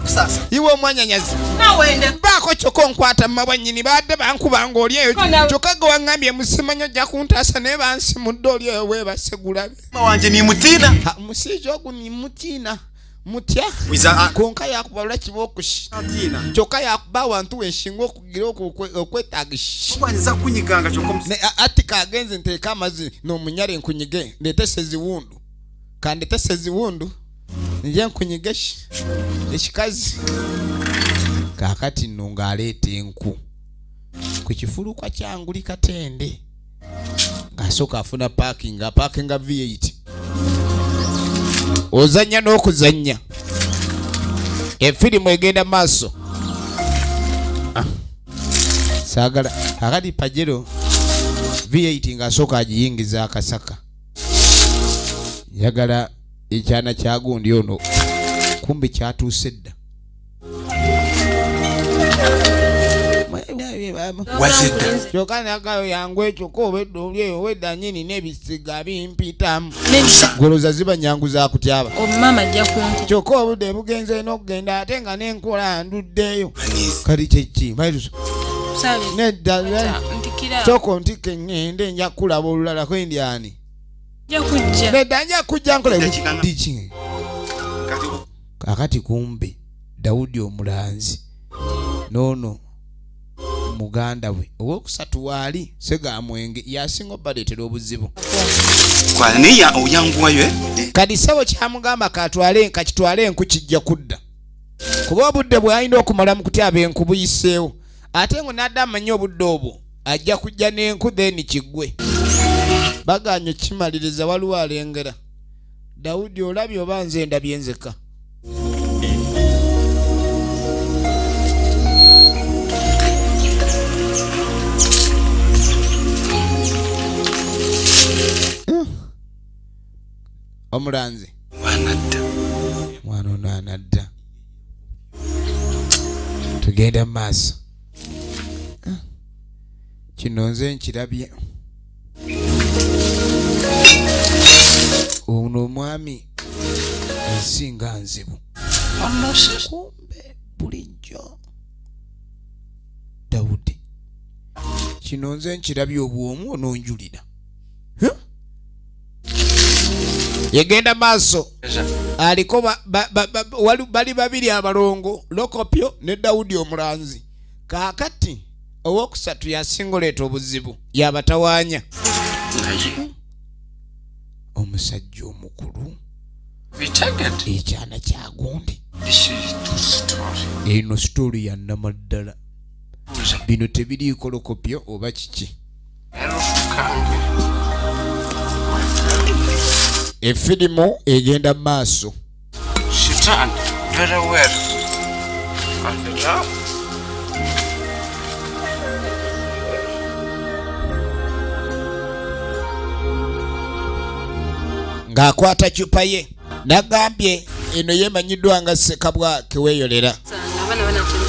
Iwe omwanyanyazi. Baako Nkuvaako kyokka onkwata mumabwa nnyini baadde bankuba ng'oli eyo kyokka gwe waŋŋambye musimanyi ojja kuntaasa naye bansimudde oli eyo weebase gulabe. Wanje nimutiina. Musajja ogu nimutiina mutya Wiza konka yakubalula kibokushi atiina. Kyokka yakuba awantu wenshinga okugira okwetagisha. Wanyiza kunyiganga kyokka Ati kagenze nteeka amazzi n'omunyale nkunyige ndeete seziwundu kandete seziwundu nje nkunyige ekikazi. Kaakati nno ng'aleeta enku ku kifulukwa kyanguli Katende ng'asooka afuna parking, apaakinga V8 ozannya n'okuzannya efirimu egenda maaso. Saagala akati Pajero V8 ng'asooka agiyingiza akasaka njagala ekyana kya gundi ono kumbe kyatuuse dda. Wazidda. Kyokka nagayo yangu ekyo ko obwedda oli eyo obwedda nyini n'ebisiga bimpitamu goloza ziba nyangu za kutyaba. Omumama ajja kunku. Kyokka obudde bugenze n'okugenda ate nga n'enkola nduddeyo kali kyeki mairuso nedda. Ntikira. Sooka ontike ŋŋende nja kulaba olulala kwendyani. Nja kujja. Nedda nja kujja nkola. Dakika diki. Kati Kakati kumbe Dawudi omulanzi noono muganda we owokusatu waali Segamwenge yasinga obaleetera obuzibu. Kwa naye oyanguwayo eh? Kati ssebo kyamugamba katwale kakitwale enku kijja kudda kuba obudde bw'alina okumala mu kutyaba enku buyiseewo ate ngo n'adde amanyi obudde obwo ajja kujja n'enku then kiggwe baganye kimaliriza waliwo alengera Dawudi olabye oba nze ndabye nzeka. Omulanzi Wanadda. Mwana ono anadda tugenda mu maaso. Kino nze nkirabye ono omwami ensinga nzibu kumbe bulijjo Dawudi kino nze nkirabye obwomu ononjulira. Huh? Yegenda maaso aliko bali babiri abalongo Lokopyo ne Dawudi omulanzi. Kaakati owokusatu yasinga oleeta obuzibu yabatawaanya. Naye Omusajja omukulu bitegedde. Ekyana kya gundi. This is true story. Eno story ya nnamaddala. Buuza. Bino tebiriiko Lokopyo oba kiki. Erufu kange. Efirimu egenda mu maaso. Stand very well. And now Ng'akwata cupa ye nagambye eno yeemanyiddwa nga Ssekabwa Keweeyolera. Abaana banatera.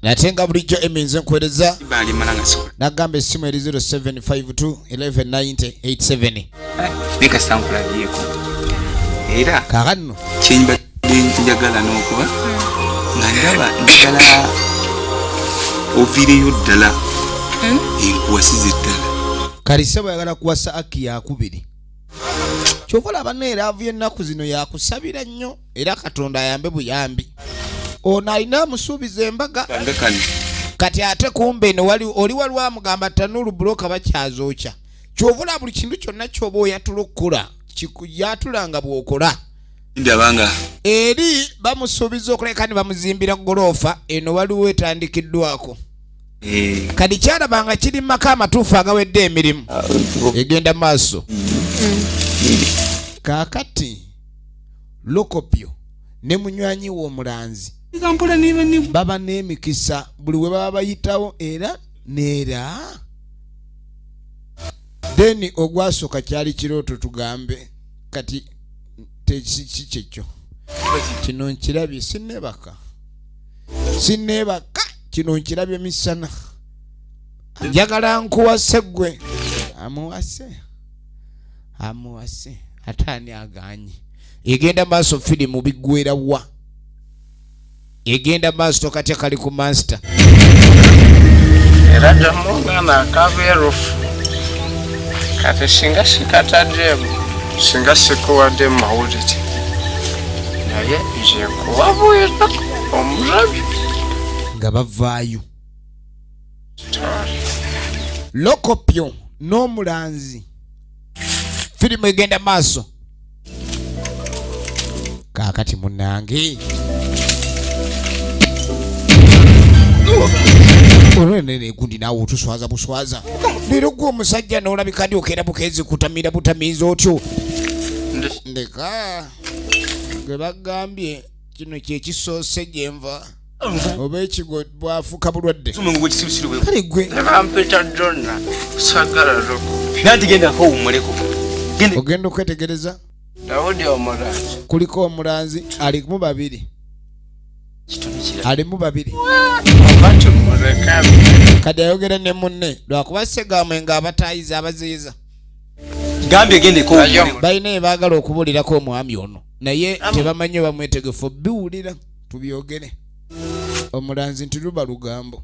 Nate nga bulijjo eminze nkuweereza. Balimala nga sikola. Nagamba essimu eri 0752 1190 87. Naye kasita nkulabyeko era Kaakano kyembadde njagala n'okuba nga ndaba njagala oviireyo ddala enkuwasize ddala. Kalise bweyagala kuwasa Aki yakubiri kyova olaba neeraavu y'ennaku zino yakusabira nnyo era Katonda ayambe buyambi ono alina amusuubiza embaga. Nga kano. Kati ate kumbe eno wali oli waliwo amugamba tanuulu buloka bakyazookya kyova olaba buli kintu kyonna kyoba oyatula okukola yatula nga bw'okola. Ndaba nga Eri bamusuubiza okuleka ne bamuzimbira goloofa eno waliwo etandikiddwako. Kati kyalaba nga kiri mu maka amatuufu agawedde emirimu egenda maaso. Kaakati Lokopyo ne munywanyi we omulanzi mpola niba ni baba n'emikisa buli we baba bayitawo era neera then ogwasooka kyali kirooto tugambe kati tekiki kyekyo kino nkirabye sinebaka sinebaka kino nkirabye misana njagala nkuwase gwe amuwase amuwase ate ani aganye egenda maaso firimu biggwera wa. Egenda maaso, tokatya, kali ku mansita. Era jamugana akabeerufu kati singa sikataddemu, singa sikuwadde mawulire, naye nze kuwabwera omulabi. Nga bavaayo Lokopyo n'omulanzi, firimu egenda maaso. Kaakati munange olwenene gundi, naawe otuswaza buswaza. Leero gwe omusajja n'olabika ndi okeera bukeezi kutamira butamiiza otyo. Ndeka, gwe bagambye kino kyekisoose gyenva oba ekigo bwafuuka bulwadde. Kale gwe. Nebampita Donna, sagala Lokopi. Nanti gendako owummuleko. Ogenda okwetegereza. Dawudi omulanzi. Kuliko omulanzi, alimu babiri, alimu babiri. Oba tumuleka. Kati ayogera ne munne lwakuba segamwe nga abatayiza abaziyiza. Gambye gendeko owummuleko. Balina ebaagala okubuulirako omwami ono, naye tebamanyi oba mwetegefu biwulira. Tubyogere omulanzi nti luba lugambo,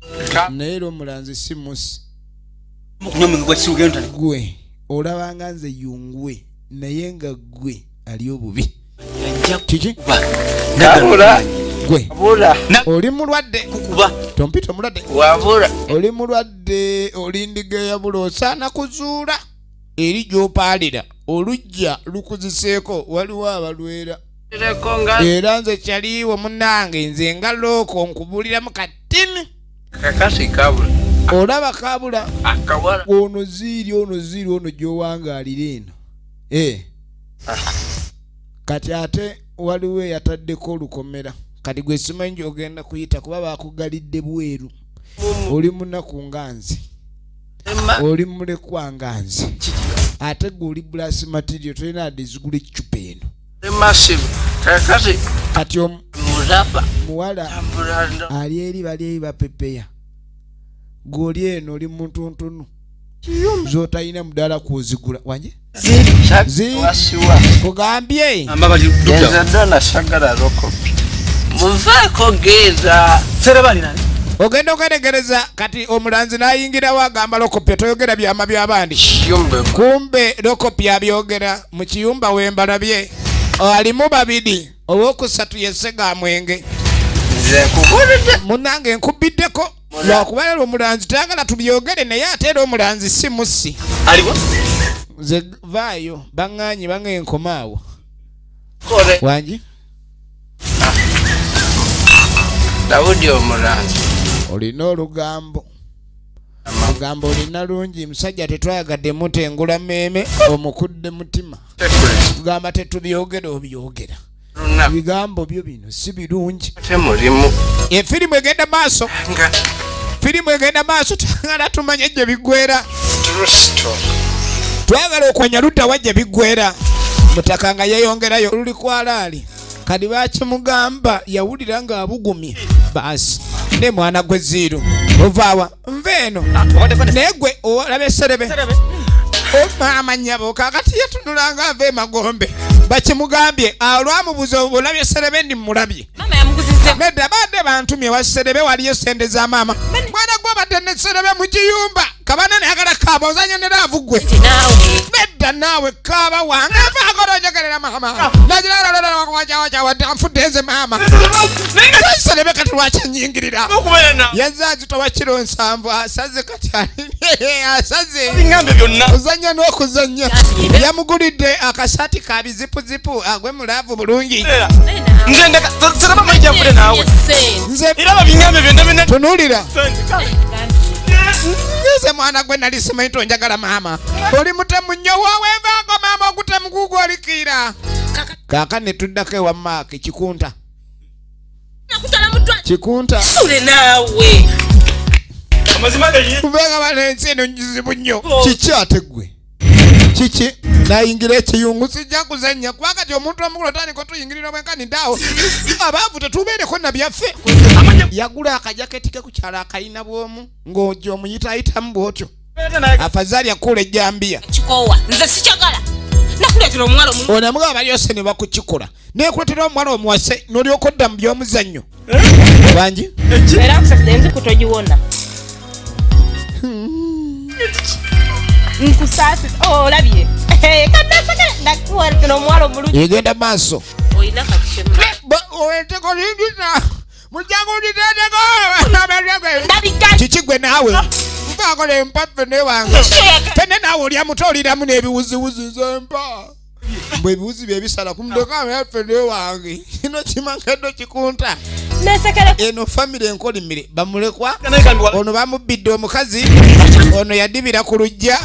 naye era omulanzi si musi. Okunywa omwenge gwa kisiru, genda. Gwe olabanga nze yungwe, naye nga gwe ali obubi. Kiki? Wabula. Gwe. Wabula. Oli mulwadde. Kukuba. Tompita omulwadde. Wabula. Oli mulwadde, oli ndiga eyabula, osaana kuzuula eri gy'opaalira olujja lukuziseeko. Waliwo abalwera. Ereko nga. Era nze kyaliiwo munnange, nze nga looko nkubuliramu katini. Kakasi kabula. Olaba kabula. Akawala. Ono ziiri, ono ziiri, ono gy'owangaalira eno. Eh. Kati ate waliwo eyataddeko olukomera. Kati gwe simanyi gy'ogenda kuyita kuba bakugalidde bweru. Oli munaku nga nze, oli mulekwa nga nze, ate gwe oli brass material, tolina adde zigula eccupa eno. Massive kakasi. Kati Mulaba. Muwala. Bulanda. Ali eri, bali eri bapepeya, gw'oli eno oli muntuntunu z'otalina mudaala kwozigula wanje. Wasiwa. Kugambye. Nze Donna sagala Lokopi, muvaako, genda. Serebani nani? Ogenda okwetegereza. Kati omulanzi n'ayingirawo, agamba Lokopya toyogera byama by'abandi. Yumbe. Kumbe Lokopya abyogera mu kiyumba wembalabye alimu babiri, owokusatu yesega mwenge. Nze nkubulidde. Munange nkubiddeko lwakuba era omulanzi tayagala tubyogere, naye ate era omulanzi si musi. Aliwo. Nze vaayo, baŋŋaanye baŋŋe nkomaawo. Kole. Wangi. Dawudi omulanzi. Olina olugambo, olugambo olina lungi. Musajja tetwayagadde mutengula mmeeme, omukudde mutima. Tugamba tetubyogera, obyogera. Lunaku. Ebigambo byo bino si birungi. Ate mulimu. Efirimu egenda maaso. Nga. Firimu egenda maaso, twagala tumanye gye biggwera. True story. Twagala okwanya ludda wa gye biggwera. Mutaka nga yeeyongerayo luli kwalaali. Kati bakimugamba yawulira ng'abugumye. Baasi ne mwana gwe ziiru ovaawa nva eno, naye gwe olaba eserebe maama nnyabo. Kakati yatunulanga ava emagombe, bakimugambye olwamubuza olabye serebe, ndi mulabye. Mama yamuguzize. Nedda, badde bantumye wa serebe, waliyo sente za maama. Mwana gwe obadde ne serebe mu kiyumba, kabana nayagala kaaba, ozanya ne love gwe. Naawe. Nedda naawe, kaaba wange vaagala onjogerera maama nagira nfudde nze maama serebe. Kati lwaki nyingirira? Yazze azitowa kiro 70, asaze kati asaze. Biŋŋambye byonna. Ozanya n'okuzanya. Yamugulidde akasaati ka bizipuzipu agwe mu love bulungi. Nze ndeka sereba manyi gyanfudde naawe. Nze. Era babiŋŋambye byonna byonna. Tunuulira nze mwana gwe nali simanyi tonjagala maama, oli mutemu nnyo woowenvaako maama, ogutemu gugwo olikiira. Kaaka ne tuddako ewa Maaki Kikunta. Nakutwala mu ddwaliro. Kikunta. Sule naawe. Amazima gayi. Kubanga bano ensi eno nzibu nnyo. Kiki ate gwe kiki? Nayingira ekiyungu, sijja kuzannya kuba kati omuntu omukulu otandika otuyingirira obwenkanidde awo. Abaavu tetubeereko nabyaffe. Yagula akajaketi ke ku kyalo akayina bwomu ng'ojja omuyitaayitamu bw'otyo, afazaali akuula ejjambiya. Kikoowa, nze sikyagala. Nakula. Nekuletera omuwala omu. Ono amugamba balyose ne bakukikola nekuletera omuwala omuwase nolyoka odda mu by'omuzannyo bangi. Era nkusasira enziku togiwona. Nkusaasira. Oh, olabye. Kanasakala nakuwaletera omuwala omulungi. Egenda maaso. Olina kati kyemma. Entego lingiza mujjangu nditendeko Ndabika. Kiki gwe naawe nvaako nempa ffene wange fene naawe olya muto oliramu n'ebiwuziwuzi nze mpa mbwe ebiwuzi bye bisala ku mutwe ffene wange kino kimankeddo kikunta. Nesekere. Eno famire enkolimire bamulekwa ono bamubbidde omukazi ono yadibira ku luggya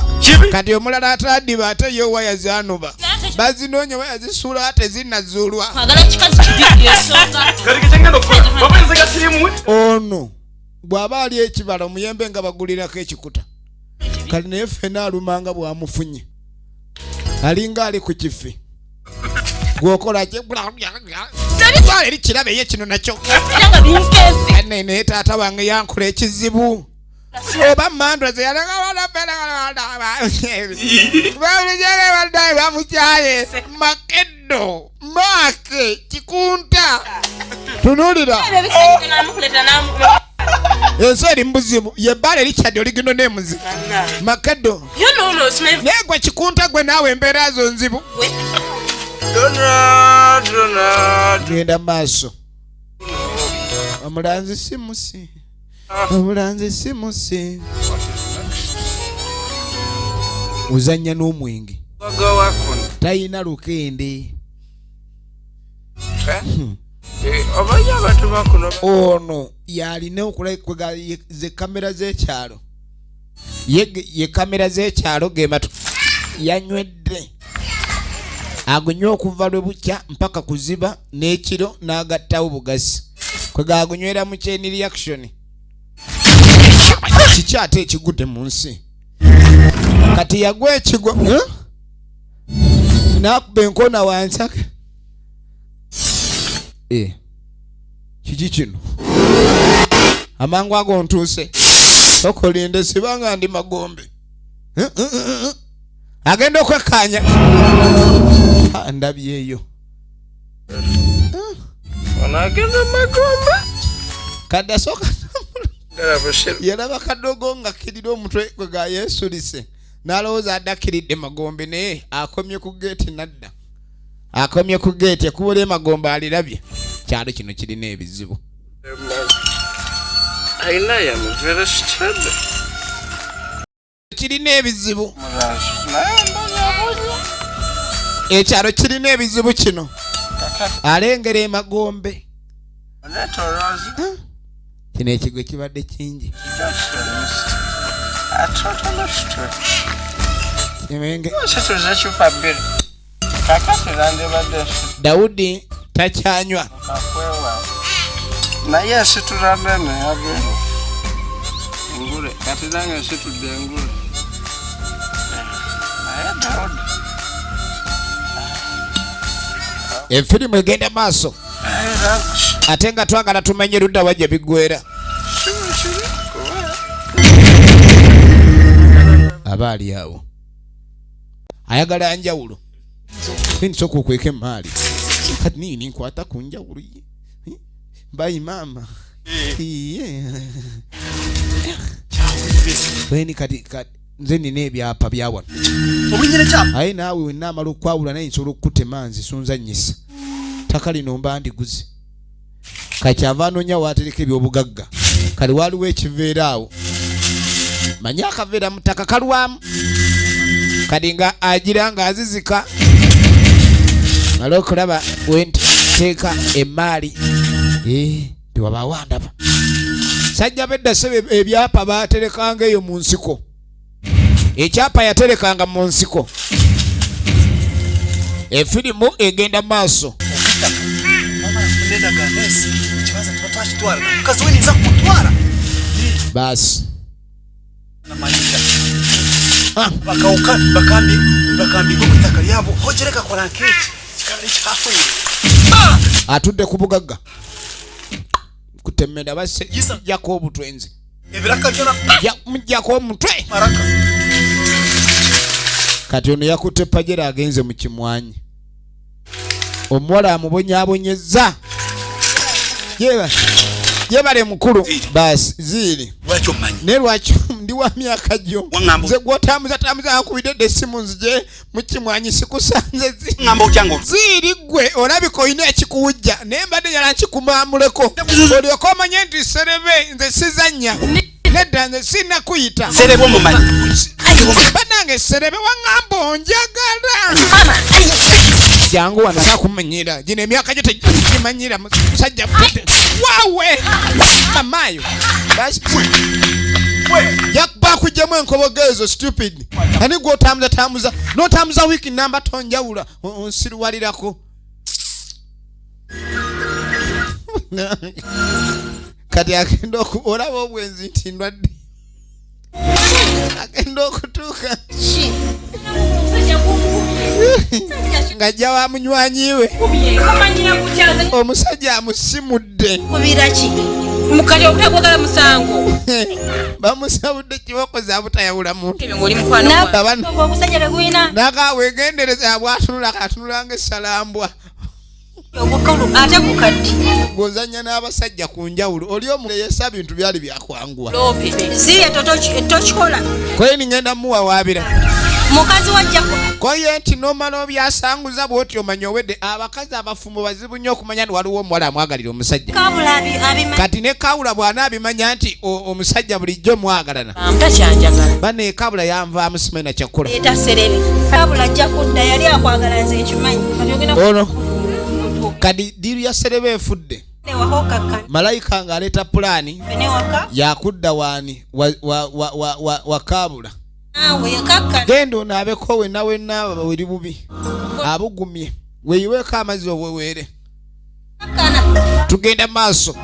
kati omulala atadiba ate ye waya zanuba bazinoonya waya zisuula tezinnazuulwa. Kwagala kikazi kibi ensonga. Kati kyengenda okukola baba nze gasirimwe. Ono bw'aba ali ekibala omuyembe nga bagulirako ekikuta kali naye ffena alumanga bw'amufunye alinga ali ku kifi gwokola ki eri kirabe ye kino nakyo Era nga binkeese. Ane naye taata wange yankola ekizibu oba mandwa ze yalagabaamukyaye makeddo maake kikunta tunulira Ebyo ebisajja namukuleetera namu. Ensi eri mubuzibu yebbaala Richard oligino n'emuzibu makeddo Yo no no simanyi. Naye gwe kikunta gwe naawe embeera zo nzibu. Donald, Donald. Genda maaso. Omulanzi si musi. Omulanzi si musi. Ozannya n'omwenge. Talina lukende. Omanyi abantu bakuno. Ono yalina okuleka ze kamera z'ekyalo. Ye kamera z'ekyalo ge matu. Yanywedde. Agunywa okuva lwe bukya mpaka kuziba n'ekiro n'agattawo bugasi. Kwe gagunywera mu chain reaction. Kiki ate ekigudde mu nsi? Kati yagwa ekigwa, N'akuba enkoona wansi ake. Kiki kino? Amangu ago ntuuse. Okolinde sibanga ndi magombe. Agenda okwekkaanya. Ha, ndabyeyo. Ono agenda magombe. Kadde asooka Ddala busiru. Yalaba kadogo nga akkirira omutwe gwe ga yeesulise. N'alowooza adde akkiridde magombe naye akomye ku geeti n'adda. Akomye ku geeti ekkubo ly'emagombe alirabye. Kyalo kino kirina ebizibu. I know I am very stupid. Kirina ebizibu. Ekyalo kirina ebizibu kino. Alengera emagombe. Kino ekigwe kibadde kingi. Daudi takyanywa. Naye nsitula nene yagenda. Engule, kati nange nsitudde engule. Naye Daudi. Efirimu egenda maaso. Ate nga twagala tumanye ludda wa gye biggweera. Aba ali awo. Ayagala njawulo. Nsooka okweka emaali. Kati nini nkwata ku njawulo ye. Bayi maama. Weni kati nze nina ebyapa bya wano. Aye naawe wenna amala okwawula naye nsobola okukutema nze sunza nnyisa. Ttaka lino mba ndiguze. Kakyava anoonya w'atereka ebyobugagga. Kale waliwo ekiveera awo. Manyi akaveera mu ttaka kalwamu. Kati nga agira ng'azizika. Mala okulaba we nteeka emaali. Tewabaawo andaba. Sajja bedda ssebe ebyapa baaterekanga eyo mu nsiko. Ekyapa yaterekanga mu nsiko. Efirimu egenda maaso. Baasi. Atudde ku bugagga. Kutemera basse jjako obutwe nze. Mujjako omutwe. Kati ono yakutte pajero agenze mu kimwanyi, omuwala amubonyaabonyezza. Yebale mukulu. Basi ziiri. Lwaki omanyi? Naye lwaki ndi wa myaka gyo? Waŋŋamba- Nze gwotambuza tambuza nkubidde dda essimu nzije mu kimwanyi sikusanze. Ŋŋamba otya ngo Ziiri ggwe olabika olina ekikuwujja, naye mbadde njala nkikumaamuleko olyoke omanye nti serebe nze sizannya. Nedda, nze sinakuyita. Serebe omumanyi? Bannange, serebe waŋŋamba onjagala. Jangu wano, sakumanyira gino emyaka gyo tegimanyira musajja waawe mamaayo. Basi, yakuba akuggyemu enkobogo ezo. Stupid, ani gwotambuza tambuza notambuza wiiki namba tonjawula, onsiruwalirako. Kati agenda olaba obwenzi nti ndwadde, agenda okutuuka ng'ajja wa munywanyi we, omusajja amusimudde. Kubira ki? Mukali obutagwagala musango. Bamusabudde kiboko za butayawula muntu. Ebyo ng'oli mukwano gwange. Ogusajja tegulina Naga wegendereza, bwatunula atunula ng'essalambwa. Obukulu ate gukadde. Ng'ozannya n'abasajja ku njawulo, oli omuyesa bintu byali byakwanguwa. Loope. Siye tokikola. Koyini ngenda muwawaabira. Mukazi wajjako. Koye nti nomala obyasanguza bw'oti omanya owedde. Abakazi abafumbo bazibu nnyo okumanya nti waliwo omuwala amwagalira omusajja. Kabula abimanyi. Kati ne Kawula bw'anaabimanya nti omusajja bulijjo mwagalana. Takyanjagala. Bane Kabula yanvaamu, simanyi nakyakukola. Leeta serebe. Kabula ajja kudda, yali akwagala, nze nkimanyi. Ono kati deal ya serebe efudde. Newaka okakkana. Malayika ng'aleeta pulaani. Fene waka. Yakudda waani wa Kabula. Naawe kakkana. Genda onaabeko wenna wenna weri bubi abugumye, weyiweeko amazzi oweweere. Kakkana. Tugenda maaso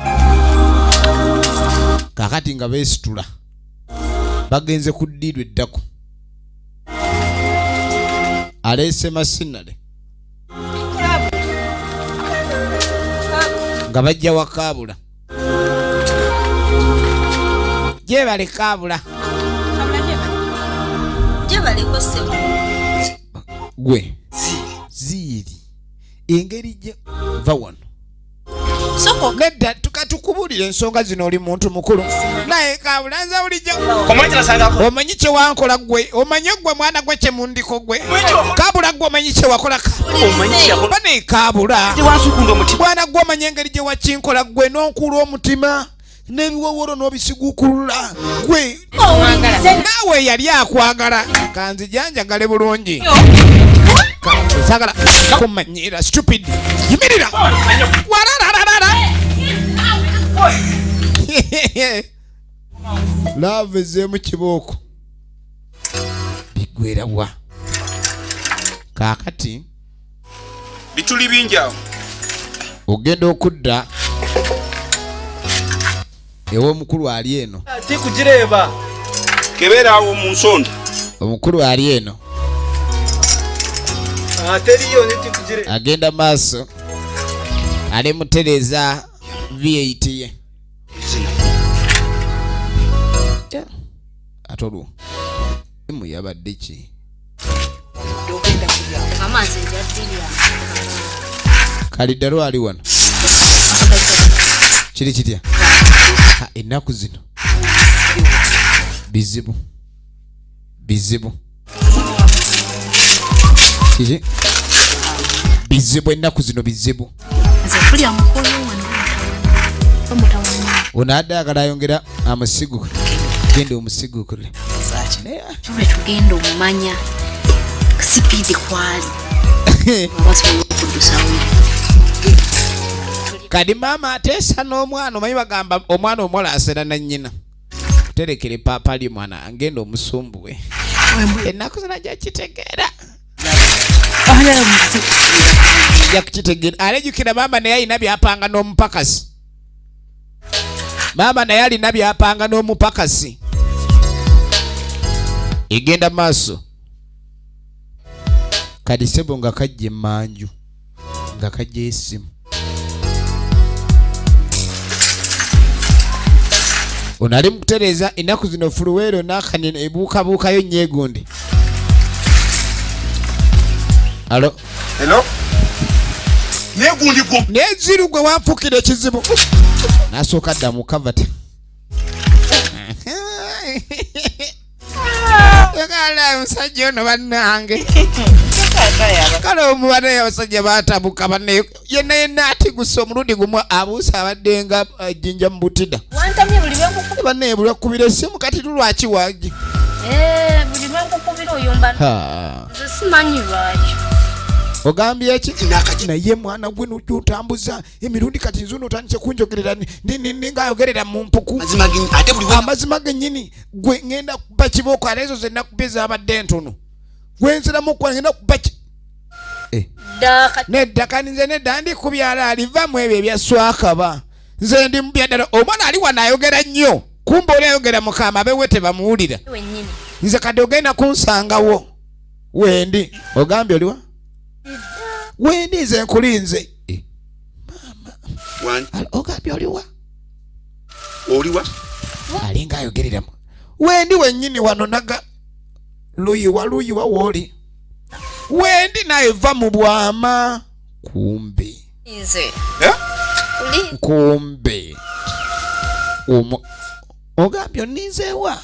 kakati nga beesitula bagenze ku ddiiru eddako, aleese masinale nga bajja wa Kaabula. Gyebale Kaabula. Gyebaleko ssebo. Gwe ziiri engeri gye va wano. Soko. Nedda, tukatukubulira ensonga zino, oli muntu mukulu, naye Kaabula nze bulijjo Omwekirasangako. Omanyi kye wankola gwe? Omanyi gwe mwana gwe kyemundiko gwe Kabula? Gwe omanyi kye wakola? Omanyi kye yakola? Bane Kabula. Tewansukunda omutima. Bwana gwe omanyi engeri gye wakinkola gwe, n'onkuula omutima n'ebiwowolo n'obisiguukulula gwe. Naawe yali akwagala, kanzija njagale bulungi. Sagala kumanyira, stupid, yimirira walarararara. Love ezeemu kibooko bigwerawa kaakati. Bituli bingi awo. Ogenda okudda ew'omukulu ali eno. Tikugireba. Kebeera awo mu nsonda. Omukulu ali eno. Teriyo nitikugireba. Agenda maaso ali mutereeza V8 ye. Ate olwo emu yabadde ki? Amazzi nja bbirya. Kaliddalu ali wano, kiri kitya? Ha, ennaku zino bizibu bizibu, kiki bizibu, ennaku zino bizibu. Nze kulya mukulu wano omutawanya. Ono adde agala ayongera amusigu, genda omusigukule. Tuve tugenda omumanya speed kwali abasobola okuddusawo. Kati maama ateesa n'omwana. Omanyi bagamba omwana omuwala asera na nnyina. Terekere paapa li mwana, ngenda omusumbuwe, ennaku zino ajja kitegeera, ajja kukitegeera. Alejjukira maama naye alina byapanga n'omupakasi, maama naye alina byapanga n'omupakasi. Egenda maaso kati sebo nga kajja emmanju nga kajja esimu. Ono ali mukutereeza. Ennaku zino fuluweero n'akanene ebuukabuukayo nnyo egundi. Alo. Hello. Naye gundi gwo. Naye ziru gwe wanfukira ekizibu. Nasooka dda mu kavati. Kale omusajja ono bannange. Kale omubadde abasajja batabuka banne yenna yenna atigusa omulundi gumu abuusa abadde nga ejjinja mu butida. Wantamye buli lwenkukubira. Banne buli lwakubira essimu kati tulwaki wangi? Buli lwenkukubira oyomba. Nze simanyi lwaki. Ogambye ki? Naye mwana gwe n'otambuza emirundi kati nze otandise kunjogerera ninga ayogerera mu mpuku. Amazima gennyini gwe ngenda kuba kibooko ate ezo ze nakubye zaabadde ntono. Gwe nziramu okuba ngenda kuba ki nedda kandi nze nedda ndi kubyala aliva mu ebyo ebya swakaba. Nze ndi mu byaddala omwana ali wano ayogera nnyo kumbe oli ayogera mukama abewe tebamuwulira. Wennyini. Nze kati ogenda kunsangawo wendi ogambye oliwa wendi nze nkulinze. Wangi. Ogambye oliwa? Oliwa? Alinga ayogereramu wendi wennyini wano naga luyiwa luyiwa wooli wendi naye va mu bwama kumbe. Nze. Eh? Uli. Kumbe ogambye oninzeewa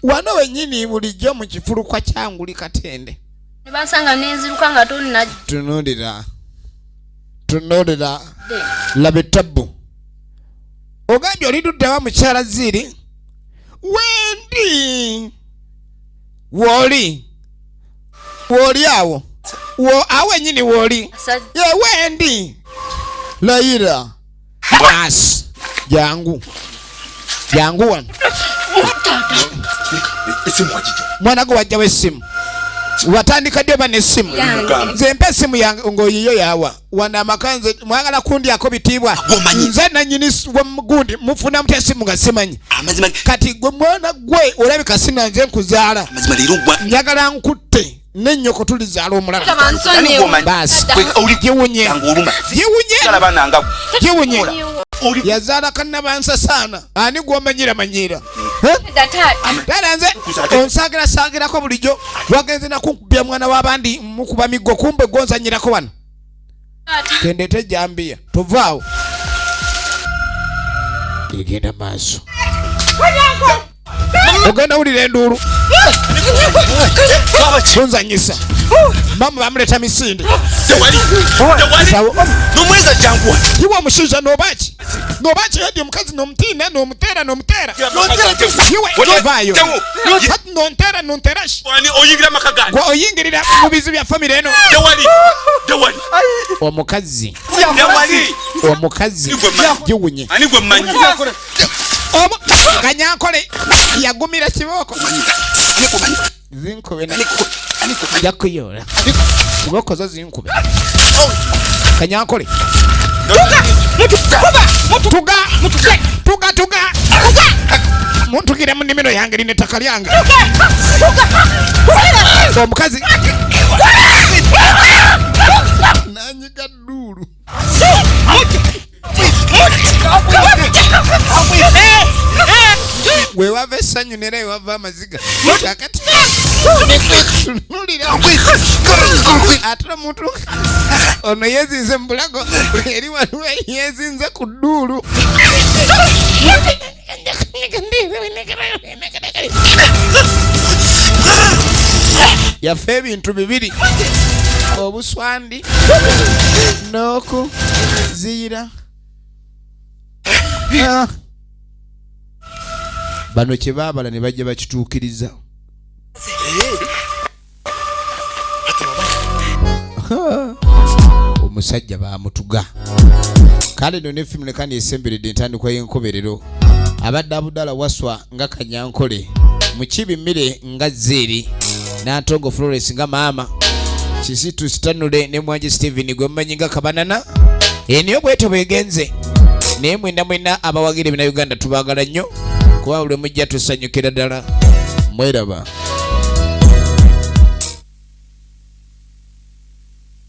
wano wennyini bulijjo mu kifulukwa kyanguli katende. Ne bansanga nenziruka nga tonnajja. Tunuulira tunuulira laba ettabbu ogambye oliduddawa mukyala ziiri wendi wooli wooli awo wo awo wennyini wooli ye wendi layira as jangu jangu wano. Esimu wagijja. Mwana gwe wajjawo essimu watandika ddi oba n'essimu? Yange. Nze mpa essimu yange ng'oyiyo yawa wano amaka nze mwagala kundyako bitiibwa nze nanyini gundi mufuna mutya essimu nga simanyi? Amazima. Kati gwe mwana gwe olabika sina nze nkuzaala. Amazima leero gwa njagala nkutte nennyoko tulizaala omulala. Kama nsonyiwe. Baasi giwunye giwunye giwunye yazaala kannabansasaana ani gwomanyira manyira? Nedda taata. Taata nze onsaagirasaagirako bulijjo wagenze nakunkubya mwana w'abandi mukuba miggo kumbe gwonzanyirako wano. Taata. Kendeete ejambiya tovaawo egenda maaso ogenda wulira enduulu tonzanyisa mama bamuleeta misinde. Nomweza janguwa. Iwe omushaija nobaki nobaki yadi omukazi nomutiina nomuteera nomuteera iwe vaayo kati nontera nonterashi. Oyingira amaka gange. Gwe oyingirira mu bizibu bya famire eno. Tewali tewali. Omukazi Tewali. omukazi giwunye. Ani gwe mmanyi? Omu kanyankole yagumira kibooko zinkube nja kuyoola kibooko zo zinkube kanyankole tuga tuga tuga muntukire mu nnimiro yange lino ettaka lyange omukazi nanyiga dduulu. Wewava essanyu nera ewava amaziga kakati tunulira ate omuntu ono yezinze mu bulago eri waliwo yezinze ku dduulu. Yafa ebintu bibiri obuswandi n'okuziyira. Ah. Bano kye baabala ne bajja bakituukiriza. Omusajja bamutuga kale no ne fiimu lekani esemberedde entandikwa y'enkoberero abadde Abudala Waswa nga Kanyankole Mukibi Mmire nga Zeeri Nantongo Florence nga maama Kisitu Stanley ne Mwangi Steven gwe mumanyi nga Kabanana eniyo bwetyo bwegenze naye mwena mwena abawagira Bannayuganda tubaagala nnyo kuba buli mujja tusanyukira ddala mweraba.